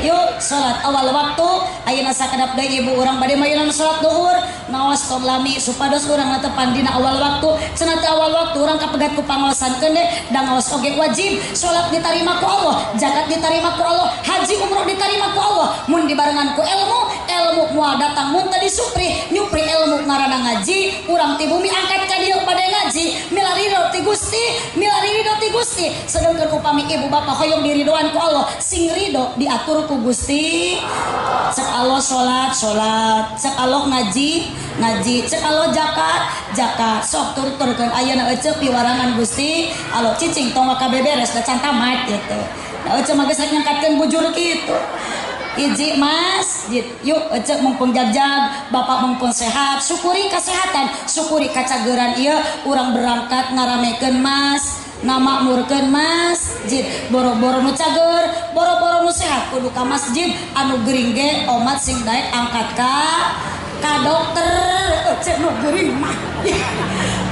Yuk salat awal waktu ayeuna sakedap deui ibu urang bade mayunan salat duhur ngaos tong lami supados urang netepan dina awal waktu. Cenah teh awal waktu urang kapegat ku pangaosan keun da ngaos oge wajib. Salat ditarima ku Allah, zakat ditarima ku Allah, haji umroh ditarima ku Allah. Mun dibarengan ku ilmu, ilmu moal datang mun teu disupri. Nyupri ilmu ngaranna ngaji, urang ti bumi angkat ka dieu bade ngaji, milari ridho ti Gusti, milari ridho ti Gusti. Sedengkeun upami ibu bapak hoyong diridoan ku Allah, sing ridho diatur ku Gusti. Cek Allah salat, salat, cek Allah ngaji, ngaji, cek Allah zakat, zakat. Sok tur-turkeun ayeuna eceu piwarangan Gusti Allah cicing tong kabeh beres da can tamat gitu. Da eceu mah geus rek nyangkatkeun bujur kitu. Hiji masjid, yuk eceu mumpung jagjag, bapak mumpung sehat, syukuri kesehatan, syukuri kacageran ieu urang berangkat ngaramekeun mas, ngamakmurkeun masjid. Boro-boro nu cager, boro-boro nu sehat kudu ka masjid, anu gering ge omat sing daek angkat ka dokter. Eceu nu gering mah.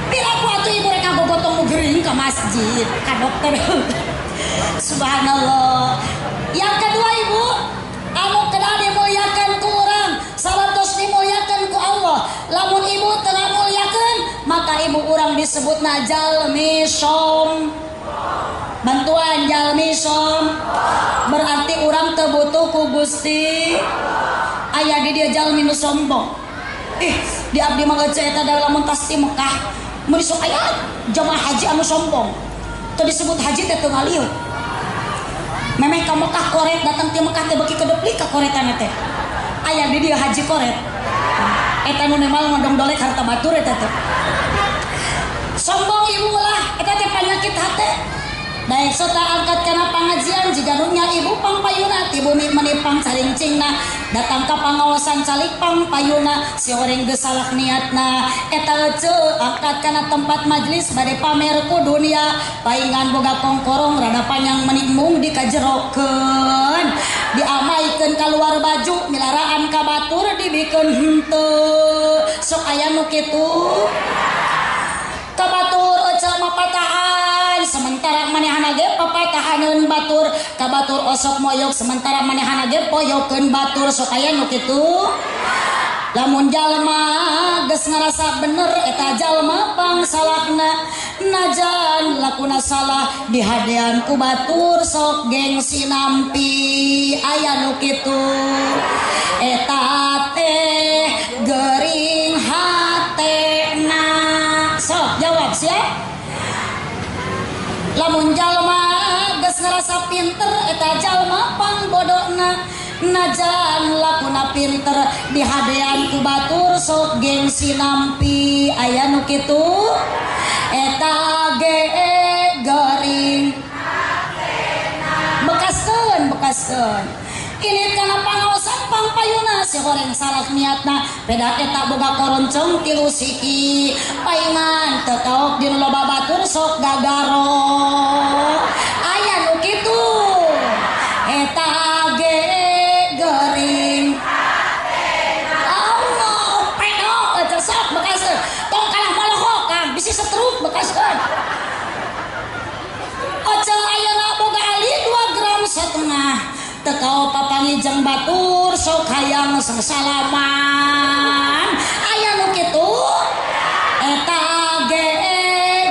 Piraku atuh ibu rek ngagogotong nu gering ka masjid, ka dokter. Subhanallah. Yang kedua ibu, anu kedah dimuliakan ku urang, sabantos dimuliakan ku Allah. Lamun ibu teu muliakeun, maka ibu urang disebutna jalmi som. Bantuan jalmi som berarti urang teu butuh ku Gusti. Aya di dieu jalmi nu sombong. Ih, di abdi mah eceu eta da lamun tas ti Mekah, mun sok aya jamaah haji anu sombong. Teu disebut haji teh teu ngalieu. Memeh ka Mekah koret, datang ti Mekah teh beuki kedeplik ka koretan teh. Aya di dieu haji koret. Eta nu nemal ngodong dolek harta batur eta teh. Sombong ibu lah, eta teh panyakit hate. Daek sota angkat kana pangajian jiga nu nya ibu pangpayuna ti bumi menipang carincingna datang ka pangaosan calik pangpayuna si horeng geus salah niatna eta eceu angkat kana tempat majelis bade pamer ku dunia paingan boga kongkorong rada panjang menimbung dikajerokeun diamaikeun kaluar baju milaraan ka batur dibikeun henteu sok aya nu kitu ka batur eceu mah patahan sementara manehana ge papatahaneun batur ka batur osok moyok sementara manehana ge poyokeun batur sok aya nu kitu. Lamun jalma geus ngarasa bener eta jalma pangsalahna najan lakuna salah dihadean ku batur sok gengsi nampi aya nu kitu eta teh gering hatena. Sok jawab siap. Lamun jalma geus ngarasa pinter eta jalma pangbodona najan lakuna pinter dihadean ku batur sok gengsi nampi aya nu kitu eta ge gering bekaskeun bekaskeun ini kana pangaosan pangpayuna si horeng salah niatna peda eta boga koroncong tilu siki paingan teu kaok dinu loba batur sok gagaro aya nu kitu eta ge gering Allah pedo eta sok bekaskeun tong kalah molohok Kang bisi setruk bekaskeun oce ayeuna boga ali 2,5 gram tekau papangi jeung batur sok hayang sasalaman aya nu kitu eta ge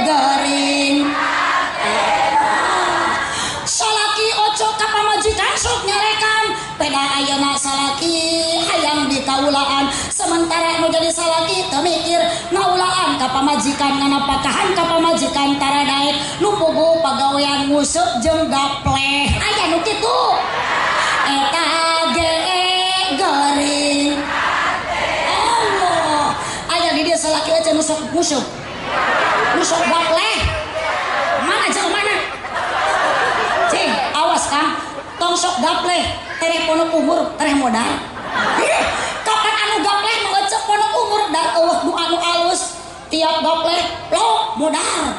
gering salaki oco ka pamajikan sok nyarekan peda ayeuna salaki hayang dikaulaan sementara nu jadi salaki teu mikir ngaulaan ka pamajikan nganapakahan ka pamajikan tara daek nu puguh pagawean nguseup jeung gapleh aya nu kitu eta ge gering Allah aya di dia salaki aja nusok musuh nusok gapleh mana jauh mana cing awas Kang tong sok gapleh tereh ponok umur tereh modal. Kapan anu gapleh nu ecek ponok umur da eueuh nu anu alus tiap gapleh lo modal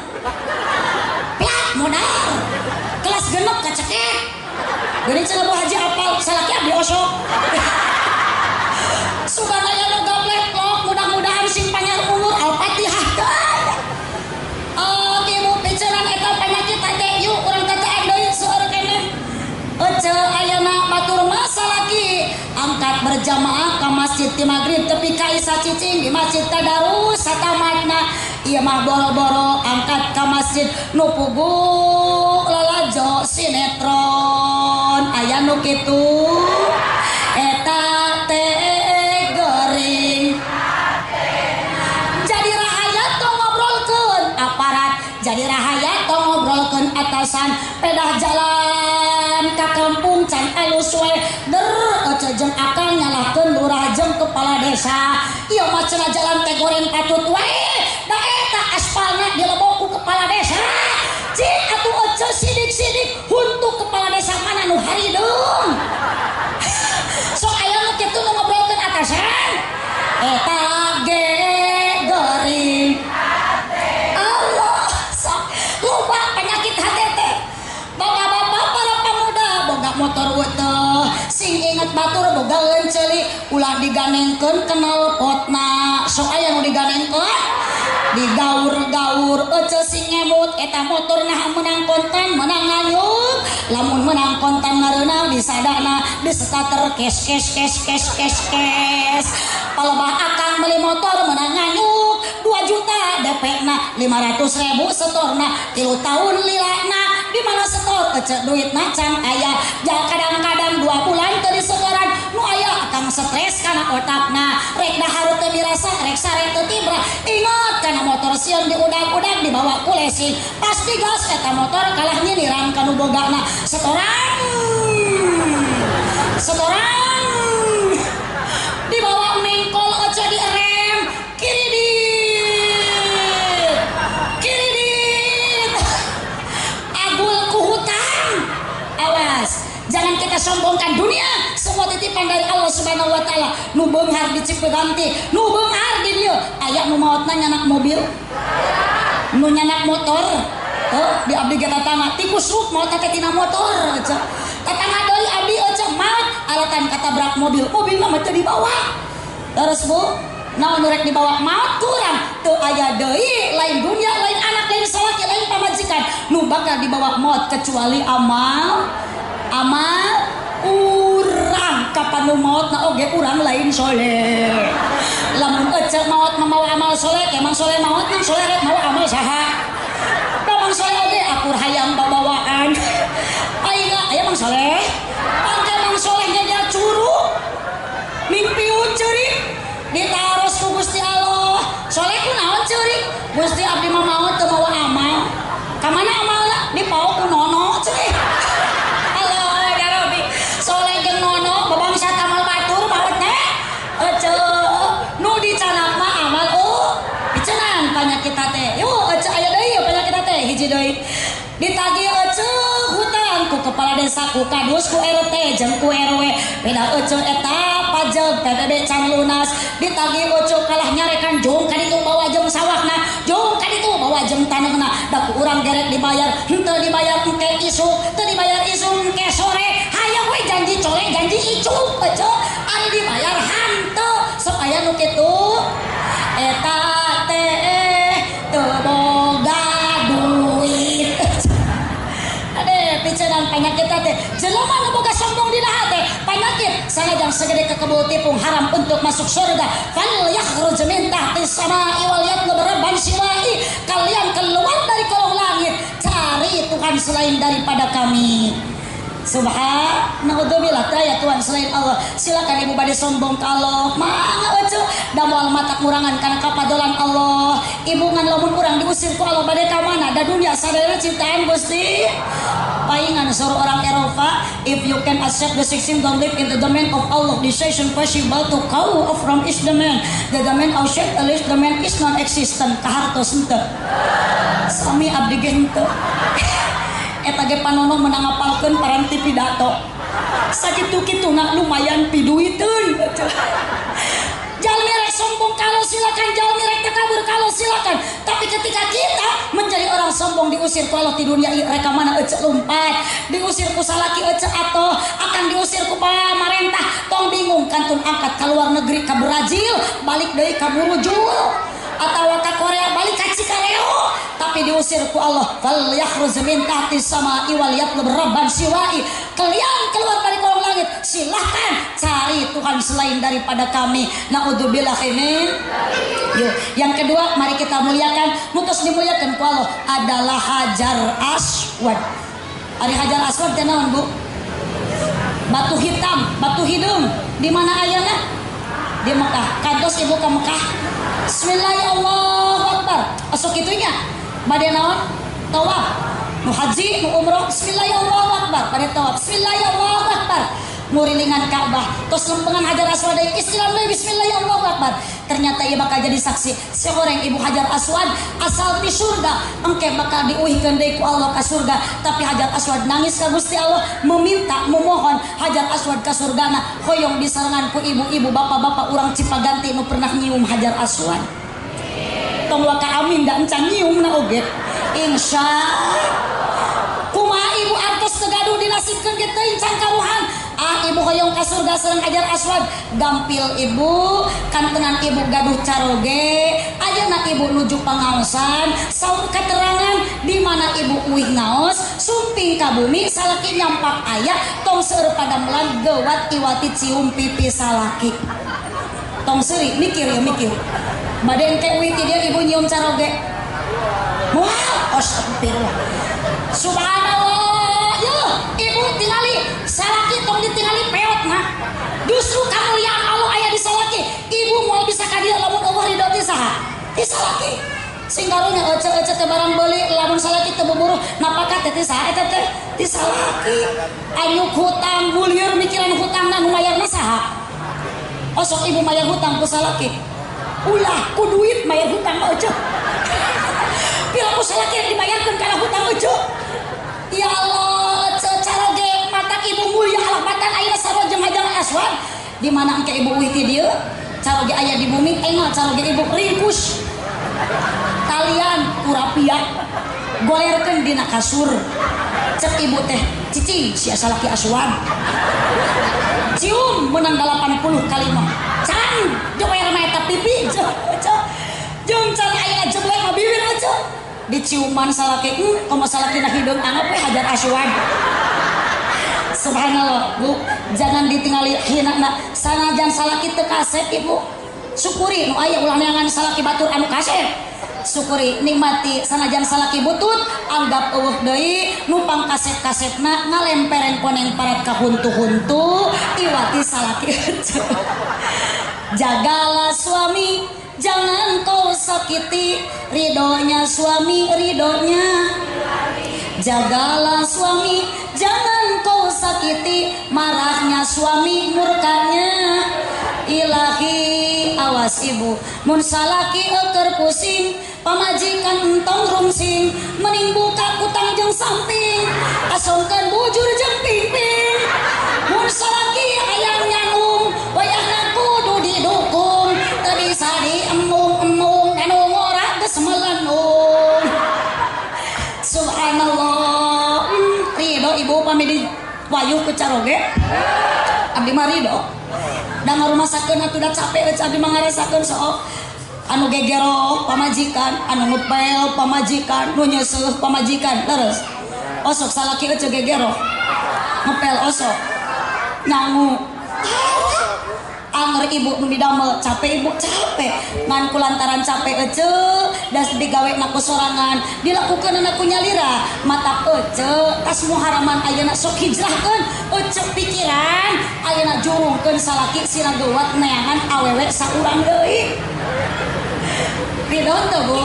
plak modal kelas genep kacekek geuning cenah Bu Haji apal salaki abdi osok. Sugana jamaah ka masjid ti magrib tepi ka isa cicing di masjid tadarus satamatna ieu mah boro-boro angkat ka masjid nu puguh lalajo sinetron aya nu kitu eta teh gering jadi rahayat tong ngobrolkeun aparat jadi rahayat tong ngobrolkeun atasan pedah jalan ka kampung can alus we der ece jeung akang nyalahkeun lurah jeung kepala desa ieu mah cenah jalan teh goreng patut wae da eta aspalna dilebok ku kepala desa cing atuh ece sidik-sidik huntu kepala desa mana nu harideung sok aya nu kitu nu ngobrolkeun atasan eta ge gering Allah sok loba penyakit hate teh bapak-bapak para pemuda boga motor weteh sing inget batur boga leunceli ulah diganengkeun knalpotna sok aya nu diganengkeun digaur-gaur ece sing ngemut eta motor nah menang kontan menang nganyuk lamun menang kontan ngareunah disadana disetater kes kes kes kes kes kes palebah akang beli motor menang nganyuk 2 juta DP na 500.000 setorna 3 tahun lilana di mana setor ece duitna can aya ja kadang-kadang 2 bulan teu disetoran nu aya akang stres kana otakna rek dahar teu dirasa rek sare teu tibra ingat kana motor sieun diudag-udag dibawa ku leasing pasti gas eta motor kalah nyiniran ka nu bogana setoran setoran dibawa mengkol ece direm kiridit kiridit agul ku hutang awas jangan kita sombongkan dunia semua titipan dari Allah Subhanahu wa taala nu beunghar di Cipeganti nu beunghar di dieu aya nu maotna nyanak mobil nu nyanak motor heuh di abdi ge tatangga tikus ruk maot teh tina motor ece tatangga deui abdi ece maot alatan katabrak mobil mobilna mah teu dibawa terus bu naon nu rek dibawa maot kurang teu aya deui lain dunia lain anak lain salaki lain pamajikan nu bakal dibawa maot kecuali amal amal urang kapan nu maot na oge urang lain soleh lamun ece maot mamawa amal soleh emang soleh maot nang soleh rek mawa amal saha da mang soleh oge akur hayang babawaan ayeuna aya mang soleh pangke mang soleh nyeja curug mimpiun ceurik ditaros ku Gusti Allah soleh ku naon ceurik Gusti abdi mah maot teu mawa amal ka mana amalna dipaok ku nono ceurik Allah ya Rabbi soleh jeung nono babangsat amal batur maot teh ece nu dicanak mah amal oh dicenang penyakit teh yuk ece aya deui penyakit teh hiji deui ditagih ece hutang ku kepala desa ku kadus ku RT jeung ku RW beda ece eta pajak PPB can lunas ditagih ece kalah nyarekan jung kaditu bawa jeung sawahna jung kaditu bawa jeung taneuhna da ku urang gerek dibayar henteu dibayar engke isuk teu dibayar isuk engke sore hayang we janji core janji icuk ece ari dibayar hanteu sok aya nu kitu eta teh teu boga duit ade picenan penyakit teh jelema nu boga sombong dina hate penyakit sanajan segede kekebul tipung haram untuk masuk surga fal yakhruj min tahti samai wal yatlub rabban siwai kalian keluar dari kolong langit cari Tuhan selain daripada kami. Subhanallah ya Tuhan selain Allah. Silakan ibu bade sombong ka Allah mangga ece da moal mata kurangan kana kapadolan Allah. Ibu ngan lamun urang diusir ku Allah bade ka mana da dunia sadayana ciptaan Gusti. Paingan suruh orang Eropa, if you can accept the 16 don't live in the domain of Allah decision possible to call off from is the man the domain of shape at least the man is non-existent kahartos henteu sami abdi ge henteu eta ge panono menang ngapalkeun paranti pidato sakitu-kituna lumayan piduiteun. Jalmi rek sombong kalau silakan, jalmi rek takabur kalau silakan. Tapi ketika kita menjadi orang sombong diusir ku Allah di dunia rek mana ece lumpat, diusir ku salaki ece atau akan diusir ku pamarentah, tong bingung kantun angkat ka luar negeri ka Brazil, balik deui ka Burujul atau ka Korea balik ka Cikareo, tapi diusir ku Allah. Fal yakhruj min tahti samai wal yatlub rabban siwai. Kalian keluar dari kolong langit langit. Silahkan cari Tuhan selain daripada kami. Naudzubillah min. Yuk, yang kedua mari kita muliakan, mutus dimuliakan ku Allah adalah Hajar Aswad. Ari Hajar Aswad teh naon, Bu? Batu hitam, batu hidung. Di mana ayana? Di Mekah. Kantos ibu ke Mekah. Bismillahirrahmanirrahim. Osok kitu nya. Bade naon? Tawaf. Nu haji, nu umroh, bismillahirrahmanirrahim. Bade tawaf. Bismillahirrahmanirrahim. Ngurilingan Ka'bah, tos lempengan Hajar Aswad deui, istilah deui bismillahirrahmanirrahim. Ternyata ieu bakal jadi saksi. Sehoreng ibu Hajar Aswad asal ti surga, engke bakal diuihkeun deui ku Allah ka surga. Tapi Hajar Aswad nangis ka Gusti Allah, meminta, memohon Hajar Aswad ka surgana, hoyong disarengan ku ibu-ibu, bapak-bapak urang Cipaganti nu pernah nyium Hajar Aswad. Tong waka amin da encan nyiumna oge. Insya kumaha ibu artos teu gaduh dinasibkeun ge teuing can karuhan. Ah ibu hoyong ka surga sareng Hajar Aswad, gampil ibu kantenan ibu gaduh caroge, ayeuna ibu nuju pangaosan, saur keterangan di mana ibu uih ngaos, sumping ka bumi salaki nyampak aya, tong seueur padamelan gewat iwati cium pipi salaki. Tong seuri mikir ya mikir. Bade engke uih ti dieu ibu nyium caroge. Wah, astagfirullah. Subhanallah, yeuh, ibu tingali salaki tong ditingali peotna. Justru kamuliaan Allah aya di salaki. Ibu moal bisa ka dieu lamun eueuh ridho ti saha? Ti salaki. Sing karunya ece-ece teh barang beuli lamun salaki teu buburuh napakah teh ti saha eta teh? Ti salaki. Anyuk hutang bulieur mikiran hutangna nu mayarna saha? Osok ibu mayar hutang ku salaki. Ulah ku duit mayar hutang mah ece. Pira ku salaki yang dibayarkeun kana hutang ece. Ya Allah, caroge mata ibu mulia Allah matan ayeuna sarua jeung Hajar Aswad. Di mana engke ibu uih ti dieu? Caroge aya di bumi, enggal caroge ibu ringkus. Talian kurapia golerkeun dina kasur. Cek ibu teh, cicing sia salaki Aswad. Cium menang 80 kali mah. Can jeung aya eta pipi. Jeung can ayeuna jeblek mah bibir aja. Diciuman salaki, komo salaki na hideung anggap we Hajar Aswad. Subhanallah, Bu, jangan ditingali hina sanajan salaki teu kasep ibu. Syukuri nu aya ulah neangan salaki batur anu kasep. Syukuri nikmati sanajan salaki butut, anggap eueuh deui numpang kasep-kasepna ngalemperen koneng parat ka huntu-huntu iwati salaki. Jagalah suami, jangan kau sakiti, ridhonya suami ridhonya. Jagalah suami, jangan kau sakiti, marahnya suami murkanya ilahi. Awas ibu, mun salaki eukeur pusing, pamajikan entong rungsing, mending buka kutang jeung samping, asongkeun bujur jeung pingping. Mun salaki hayang nyanung, wayahna kudu didukung, teu bisa diembung-embung, anu ngora geus melenung. Subhanallah, ridho ibu pami di wayuh ku caroge. Abdi mah ridho. Da ngarumasakeun atuh da capek euy abdi mah ngarasakeun sok. Anu gegero pamajikan, anu ngepel pamajikan, nu nyeuseuh pamajikan, terus. Osok salaki euy gegero. Ngepel osok. Nyangu. Anger ibu nu didamel capek ibu capek ngan kulantaran capek ece das digawe na ku sorangan dilakukeun ku nyalira mata ece tas muharaman ayeuna sok hijrahkeun ece pikiran ayeuna jurungkeun salaki sira geuwat neangan awewe saurang deui. Ridho teu Bu?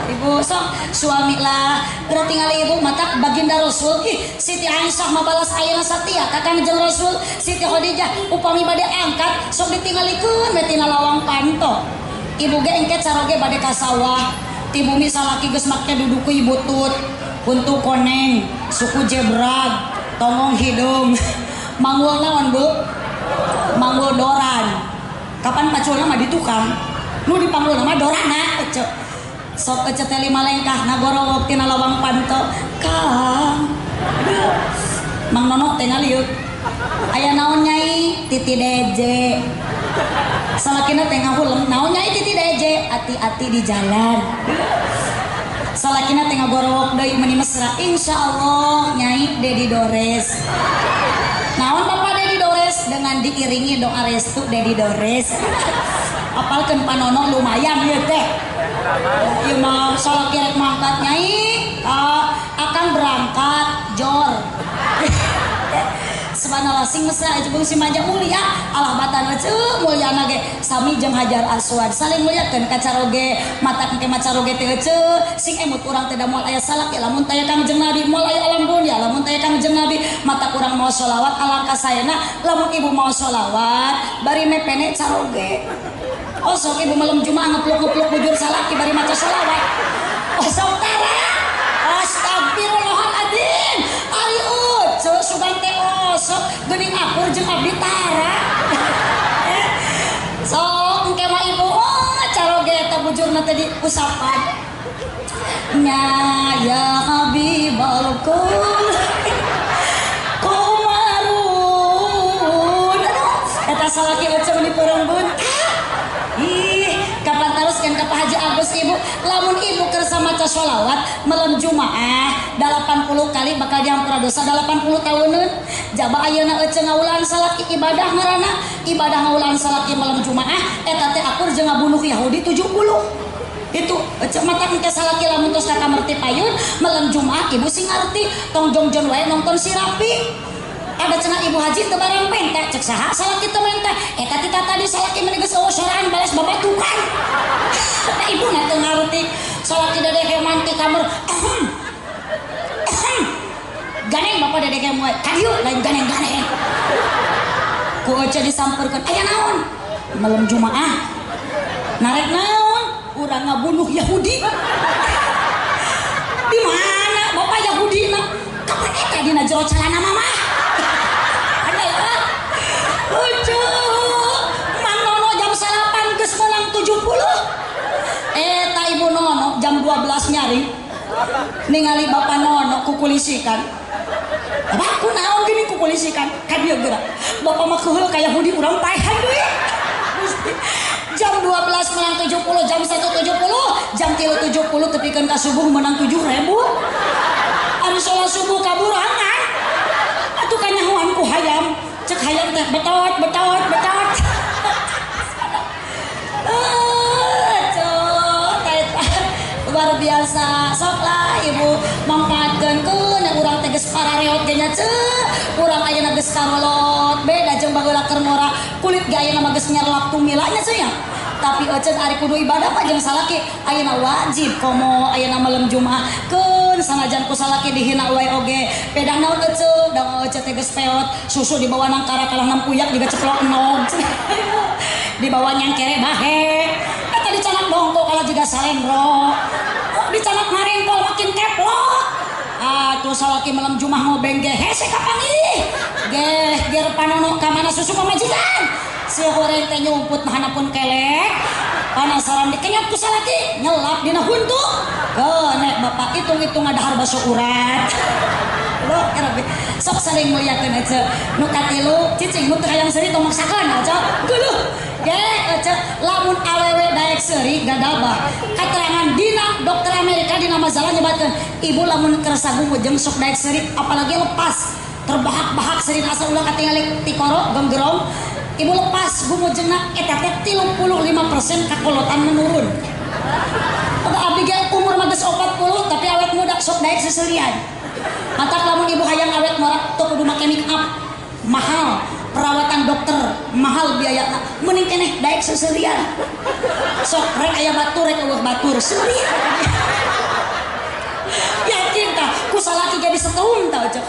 Ibu sok suami lah berarti tingali ibu mata baginda Rasul. Ih Siti Aisyah mabalas ayeuna satia ka Kangjeng Rasul. Siti Khadijah upami bade angkat sok ditinggalikeun we tina lawang panto. Ibu ge engke caroge bade ka sawah ti bumi salaki geus make duduku butut huntu koneng suku jebrag tongong hidung manggul naon Bu? Manggul doran. Kapan paculna mah di tukang nu dipanggul mah dorana ece. Sok ece teh lima lengkah ngagorowok tina lawang panto. Kang. Aduh. Mang Nono teh ngaliuk. Aya naon nyai? Titi deje. Salakina teh ngahuleng, naon nyai titi deje? Ati-ati di jalan. Salakina teh ngagorowok deui meuni mesra. Insyaallah nyai Dedi Dores. Naon Bapak Dedi Dores dengan diiringi doa restu Dedi Dores. Apalkeun panono lumayan ieu teh. Ieu mah salaki rek mangkat nyai, akan berangkat jor. Subhanallah sing mesra jeung si manja mulia Allah batan eceu mulyana ge sami jeung Hajar Aswad saling muliakeun ka caroge mata engke macaroge teh eceu sing emut urang teh da moal aya salaki lamun taya Kangjeng Nabi moal aya alam dunya lamun taya Kangjeng Nabi mata urang mau sholawat alangkah saena lamun ibu mau sholawat bari mepene caroge osok ibu malam Jumat ngepluk-ngepluk bujur salaki bari maca sholawat osok tara astagfirullahaladzim ari uceu sugan teh osok geuning akur jeung abdi tara sok engke mah ibu oh caroge eta bujurna teh diusapan nya ya habibal kumarun aduh eta salaki uceu di peureum ih kapan teruskan ke Pak Haji Agus ibu lamun ibu kersa maca sholawat malam Jumaah 80 kali bakal diampura dosa 80 tahunan jaba ayeuna eceu ngaulan salaki ibadah ngaranna ibadah ngaulan salaki malam Jumaah eta teh akur jeung ngabunuh Yahudi 70 itu eceu mata engke salaki lamun tos ka kamar ti payun malam Jumaah ibu sing ngarti tong jongjon wae nonton si Rapi ada cenah ibu haji teu barang penta cek saha salaki teu menta eta ti tadi salaki meni geus eueuh soraan balas babatukan eta ibu na teu ngarti salaki dedeh heman ti kamar ganeng bapak dedeh heman ka dieu lain ganeng-ganeng ku ece disamperkeun aya naon malam Jumaah narek naon urang ngabunuh Yahudi di mana bapak Yahudi na kapan eta dina jero calana mama lucu Mang Nono jam 8 geus menang 70 eta ibu Nono jam 12 nyari ningali bapak Nono kukulisikan bapak ku naon gini kukulisikan ka dieu geura bapak mah keheul ka Yahudi urang paehan deui jam 12 menang 70 jam 1 70 jam 3 70 tepikeun ka subuh menang 7.000 ari salat subuh kaburangan atuh kanyahoan ku hayam cek hayam teh betot betot betot luar biasa sok lah ibu manfaatkeun keun urang teh geus parareot ge nya ceu urang ayeuna geus karolot beda jeung baheula keur ngora kulit ge ayeuna mah geus nyerlap tumila nya ceu nya tapi eceun ari kudu ibadah mah jeung salaki ayeuna wajib komo ayeuna malam Jumaah keun sanajan ku salaki dihina wae oge pedah naon eceu da eceu teh geus peot susu dibawa nang kalah nampuyak juga ceplok enog dibawa nyangkere bahe eta dicanak dongko kalah juga salendro dicanak marengkol makin keplok atuh salaki malam Jumaah ngobeng ge hese kapanggih geh ger panono ka mana susu pamajikan si horeng teh nyumput mahanapun kelek panasaran dikenyot ku salaki nyelap dina huntu nek bapak hitung-hitung ada baso urat lo kerap sok saling muliakeun eceu nu katilu cicing nu teu hayang seuri tong maksakeun eceu geuleuh ge eceu lamun awewe daek seuri gadabah katerangan dina dokter Amerika dina majalah nyebatkeun ibu lamun kersa gumujeng sok daek seuri apalagi lepas terbahak-bahak seuri asal ulah katingali tikoro genggerong ibu lepas gumujengna eta teh 35% kakolotan menurun. Abdi ge umur mah geus 40 tapi awet muda sok daek seserian. Matak lamun ibu hayang awet morak teu kudu make make up mahal, perawatan dokter mahal biayana, mending keneh daek seserian. Sok rek aya batur rek eueuh batur seuri. Yakin tah ku salaki jadi setrum tah cek.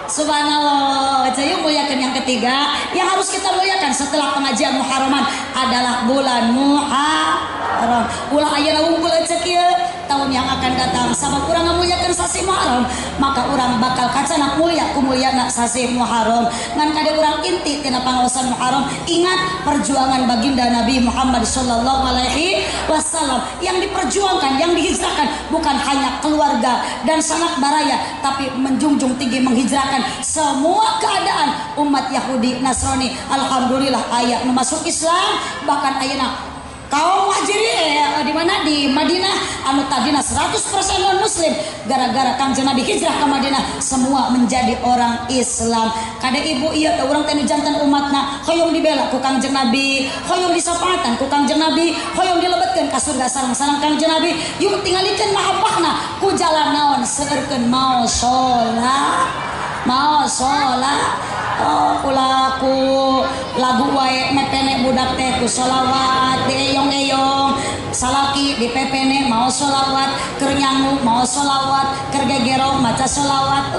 Subhanallah. Jadi muliakan yang ketiga yang harus kita muliakan setelah pengajian Muharraman adalah bulan Muharram. Ulah ayeuna wungkul ecek ieu tahun yang akan datang sabab urang ngamuliakeun sasi Muharram maka urang bakal kacanak mulia ku mulyana sasi Muharram. Ngan kade urang inti tina pangaosan Muharram ingat perjuangan baginda Nabi Muhammad sallallahu alaihi wasallam yang diperjuangkan, yang dihijrahkan bukan hanya keluarga dan sanak baraya tapi menjunjung tinggi menghijrahkan semua keadaan umat Yahudi Nasrani. Alhamdulillah aya nu masuk Islam bahkan ayeuna Kaum muhajirin di mana di Madinah anu tadina 100% non muslim gara-gara Kangjeng Nabi hijrah ke Madinah semua menjadi orang Islam. Kade ibu ieu teh urang teh nu jantan umatna hoyong dibela ku Kangjeng Nabi, hoyong disapatan ku Kangjeng Nabi, hoyong dilebetkeun ka surga sareng-sareng Kangjeng Nabi. Yuk tingalikeun mahabbahna ku jalan naon seueurkeun mau salat. Mau salat. Oh, ulah ku lagu wae mepene budak teh ku sholawat dieyong-eyong salaki di pepene mau sholawat keur nyangu mau sholawat keur gegero maca sholawat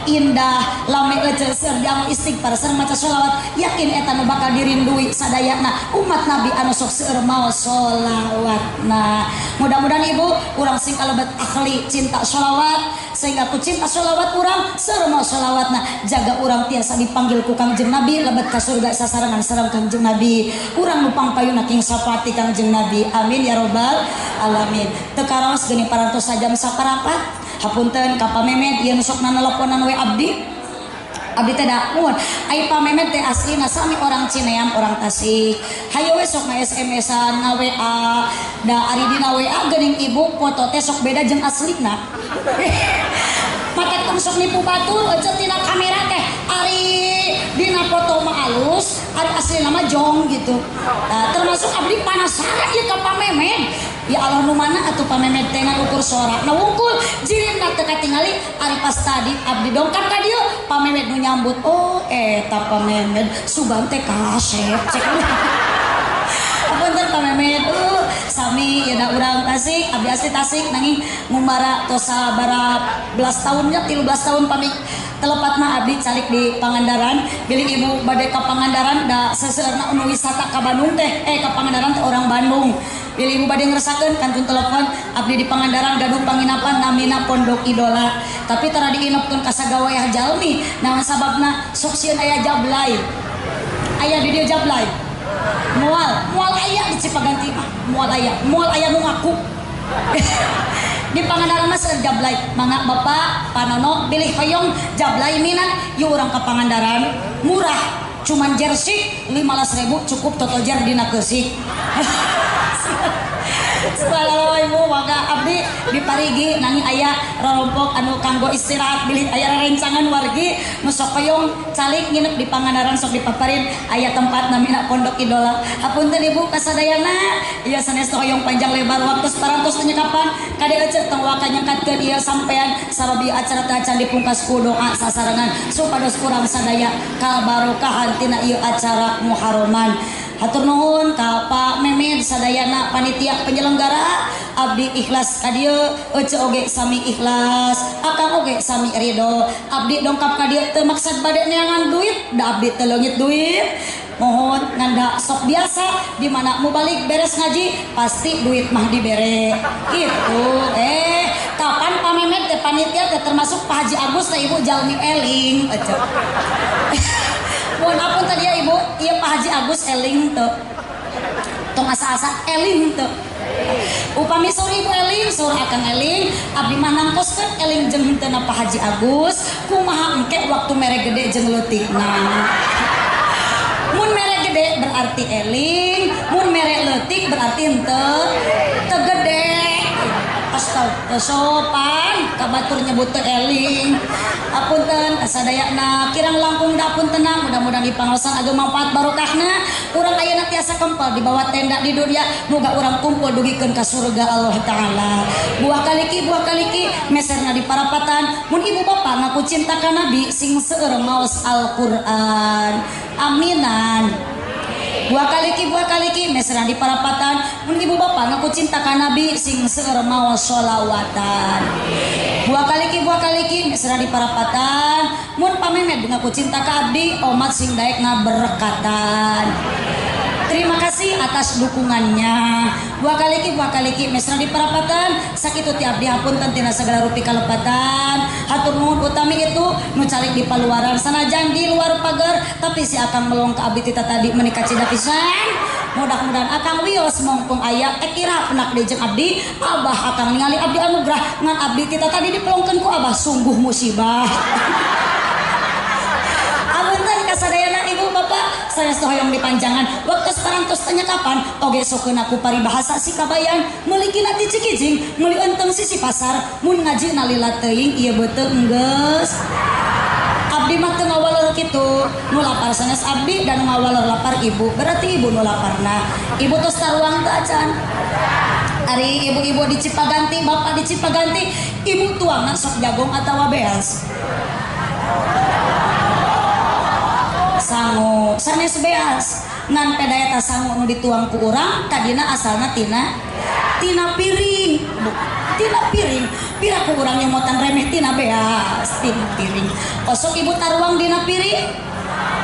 indah lame ece seur diangu istighfar sareng maca sholawat yakin eta nu bakal dirindui sadayana umat Nabi anu sok seueur mau sholawat. Nah, mudah-mudahan ibu urang sing kalebet ahli cinta sholawat sehingga ku cinta sholawat urang seueur mau sholawatna jaga urang tiasa dipanggil ku Kangjeng Nabi lebet ka surga sasarengan sareng Kangjeng Nabi urang nu pangpayuna king syafaati Kangjeng Nabi. Amin ya robbal alamin. Teu karaos geuning parantos sajam saparapat. Hapunten ka Pamemed ieu nu sok naneleponan we abdi. Abdi teh da mun ai Pamemed teh aslina sami orang Cineam orang Tasik. Hayo we sok nga SMS-an nga WA da ari dina WA geuning ibu foto teh sok beda jeung aslina. Mata tong sok nipu batur euceut tina kamera teh ari dina foto mah alus ari aslina mah jong gitu. Nah, termasuk abdi panasaran ieu ka Pamemed. Ya Allah nu mana atuh Pamemed teh ngan ukur sora. Nah wungkul jirimna teu katingali ari pas tadi abdi dongkap ka dieu Pamemed nu nyambut. Oh eta Pamemed sugan teh kasep cek. Apunten Pamemed sami ieu da urang Tasik abdi asli Tasik nanging ngumbara tos sabaraha belas tahunnya 13 tahun pami telepat mah abdi calik di Pangandaran bilih ibu bade ka Pangandaran da seseueurna anu wisata ka Bandung teh ka Pangandaran teh orang Bandung bilih ibu bade ngerasakeun kantun telepon abdi di Pangandaran gaduh panginapan namina Pondok Idola tapi tara diinepkeun ka sagawayah jalmi naon sababna sok sieun aya jablay aya di dieu jablay moal moal aya di Cipaganti mah moal aya nu ngaku. Di Pangandaran mah seueur jablay mangga bapak panono bilih hoyong jablay minat yuk urang ka Pangandaran murah cuman jersey 15.000 cukup totojer dina keusik. Subhanallah ibu mangga abdi di Parigi nanging aya rorompok anu kanggo istirahat bilih aya rerencangan wargi nu sok hoyong calik nginep di Pangandaran sok dipaparin aya tempat namina Pondok Idola. Hapunten ibu kasadayana ieu sanes hoyong panjang lebar waktu parantos penyekapan kade ece tong waka nyangkatkeun ieu sampean sabab ieu acara teh acan dipungkas ku doa sasarengan supados urang sadaya kabarokahan tina ieu acara Muharraman. Hatur nuhun ka Pak Memed sadayana panitia penyelenggara abdi ikhlas ka dieu ece oge sami ikhlas akang oge sami ridho abdi dongkap ka dieu teu maksad bade neangan duit da abdi teu leungit duit mohon nganda sok biasa di mana mau balik beres ngaji pasti duit mah dibere gitu. Kapan Pak Memed teh panitia teh termasuk Pak Haji Agus teh ibu jalmi eling ece. Mohon ampun tadi ya ibu, iya Pak Haji Agus eling tuh, tong asa-asa eling tuh. Upami sore ibu eling, sore akang eling, abdi mah nangkoskeun eling jeung henteu Pak Haji Agus, kumaha engke waktu mere gede jeung leutikna. Mun mere gede berarti eling, mun mere leutik berarti henteu teu gede. Teu sopan ka batur nyebut teu eling. Apunten kasadayana kirang langkung da apunten mudah-mudahan dipangaosan ageng manfaat barokahna urang ayeuna tiasa kempal di bawah tenda di dunia moga urang kumpul dugikeun ka surga Allah taala. Buah kaliki meserna di parapatan mun ibu bapak ngaku cinta ka Nabi sing seueur maos Al-Qur'an. Aminan. Buah kaliki meserna di parapatan mun ibu bapak ngaku cinta ka Nabi sing seueur maos sholawatan. Buah kaliki mesra di parapatan mun Pamemed ngaku cinta ka abdi omat sing daek ngaberkatan. Terima kasih atas dukungannya. Buah kaliki mesra di parapatan sakitu ti abdi hapunten tina sagala rupi kalepatan. Hatur nuhun utami itu nu calik di paluaran sanajan di luar pagar tapi si akang melong ka abdi tita tadi meuni kacida pisan. Mudah-mudahan akang wios mongpong aya kira penak deui jeung abdi abah akang ningali abdi anugerah ngan abdi tita tadi dipelongkeun ku abah sungguh musibah. Apunten kasadayana ibu bapak. Sanes hoyong dipanjangan. Waktu parantos tanya kapan oge sokeun aku paribahasa si kabayan meuli kina ti Cikijing meuli enteng sisi pasar mun ngaji nalila teuing ieu beuteung geus. Abdi mah teu ngawalor kitu, nu lapar sanes abdi dan nu ngawalor lapar ibu, berarti ibu nu laparna. Ibu tos taruang teu acan. Ari ibu-ibu di Cipaganti, bapak di Cipaganti, ibu tuangna sok jagong atawa beas. Sangu, sanes beas. Ngan peda eta sangu nu dituang ku urang tadina asalna tina piring. Tina piring, pira ku urang nyemotan remeh tina beas, tina piring. Osok ibu taruang dina piring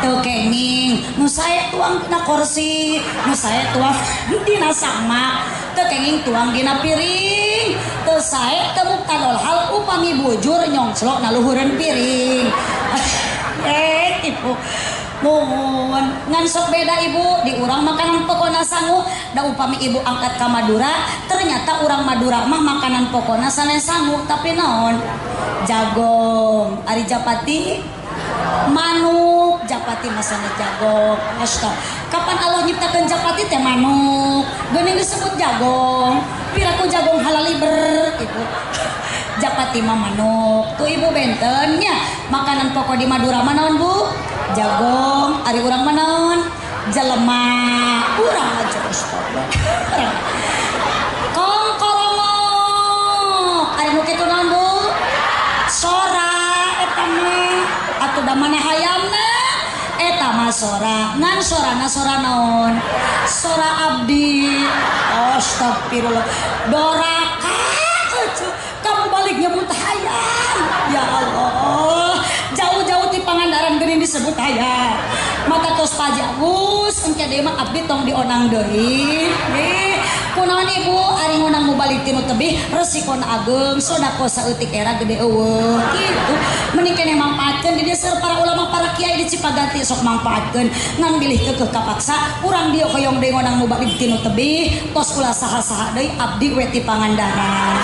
teu kenging, nu sae tuang dina kursi, nu sae tuang dina sama, teu kenging tuang dina piring, teu sae teu muktadol hal upami bujur nyongclok na luhureun piring. Ibu mohon ngan sok beda ibu di urang makanan pokona sangu da upami ibu angkat ka Madura ternyata urang Madura mah makanan pokona sanes sangu tapi naon jagong ari japati manuk japati masana jagong astaga kapan Allah nyiptakeun japati teh manuk geuning disebut jagong piraku jagong halaliber ibu japati mah manuk tuh ibu benten nya makanan pokok di Madura mah naon bu jagong ari urang mah naon jelema urang aja astaga kongkorongok ari nu kitu naon bu sora eta mah atuh da maneh hayamna eta mah sora ngan sorana sora naon sora abdi astagfirullah doraka kamu balik nyebut hayam ya Allah jauh-jauh di Pangandaran geuning disebut hayam maka tos Pak Haji Agus engke deui mah abdi tong dionang deui nih kunaon ibu ari ngonang mubalik tinu tebih resikona ageung sodako saeutik era gede eueuh kitu mending keneh mangpaatkeun di dieu para ulama para kiai di Cipaganti sok mangpaatkeun ngan bilih keukeuh kapaksa urang dieu hoyong deui ngonang mubalik tinu tebih tos ulah saha-saha deui abdi we ti Pangandaran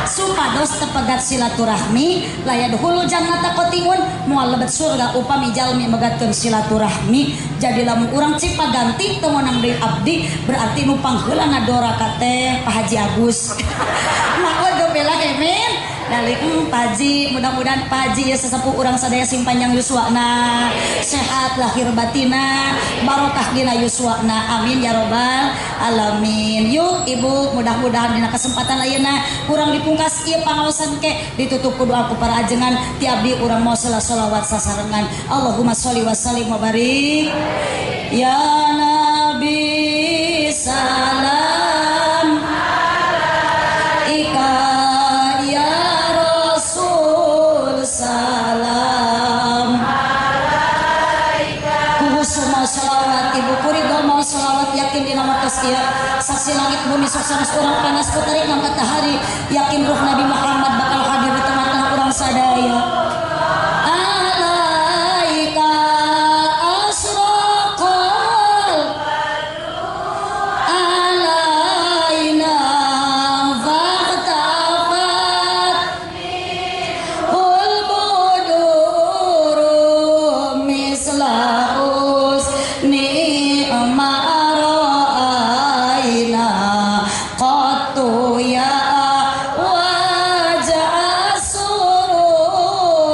supados tepegat silaturahmi layadhulu jannata qatingun moal lebet surga upami jalmi megatkeun silaturahmi jadi lamun urang Cipaganti teu meunang deui abdi berarti nu pangheulana doraka teh Pak Haji Agus naudzubillah min dalik Pak Haji mudah-mudahan Pak Haji ya sesepuh urang sadaya sing panjang yuswana sehat lahir batina barokah dina yuswana amin ya robbal alamin. Yuk ibu mudah-mudahan dina kesempatan ayeuna urang dipungkas ieu pangaosan ke ditutup ku doa ku para ajengan ti abdi urang mau sholawat sasarengan Allahumma sholli wa sallim wa barik ya nabi salam alaika ya rasul salam alaika kuhusu mau sholawat ibu kurido mau sholawat yakin dina waktos ieu saksi langit bumi sok sanes urang panas ku tarik matahari yakin ruh Nabi Muhammad bakal hadir di tengah-tengah urang sadaya alaika asraqal alaina faqtafat hul buduru misla husni ma ra'aina qattu ya wajah sururi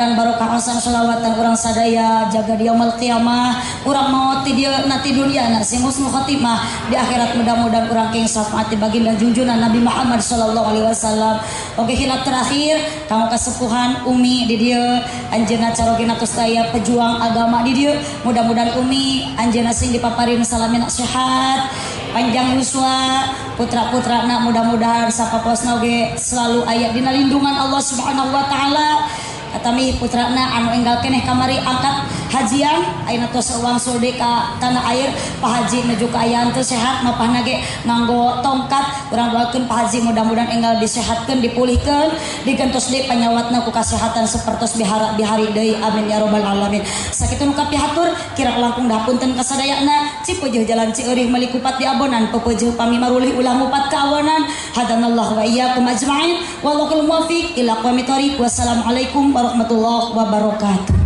Mudah-mudahan barokah asan sholawatan urang sadaya jaga di yaumul qiyamah, urang maot ti dieu na ti dunia na sing husnul khotimah, di akhirat mudah-mudahan urang keng syafaat baginda junjungan Nabi Muhammad sallallahu alaihi wasallam. Oke hilap terakhir kanggo kasepuhan Umi di dieu anjeunna carogena tos daya pejuang agama di dieu, mudah-mudahan Umi anjeunna sing dipaparin salamina sehat, panjang yuswa, putra-putrana mudah-mudahan sapaposna oge selalu aya dina lindungan Allah Subhanahu wa taala. Atami putrana anu enggal keneh kamari angkat hajian ayeuna tos wangsul deui ka tanah air, Pak Haji nuju kaayaan teu sehat mapahna ge nganggo tongkat, urang doakeun Pak Haji mudah-mudahan enggal disehatkeun, dipulihkeun, digentos deui panyawatna ku kasehatan sapertos bihari deui, amin ya robbal alamin. Sakitu nu kapihatur kirang langkung dapunten kasadayana, cipeujeuh jalan Cieureum meuli kupat di abonan, pepeujeuh pami marulih ulah ngupat ka awanan. Hadanallahu wa iyyakum ajmain, wallahul muwaffiq ila aqwamit thoriq. Wassalamualaikum warahmatullahi wabarakatuh.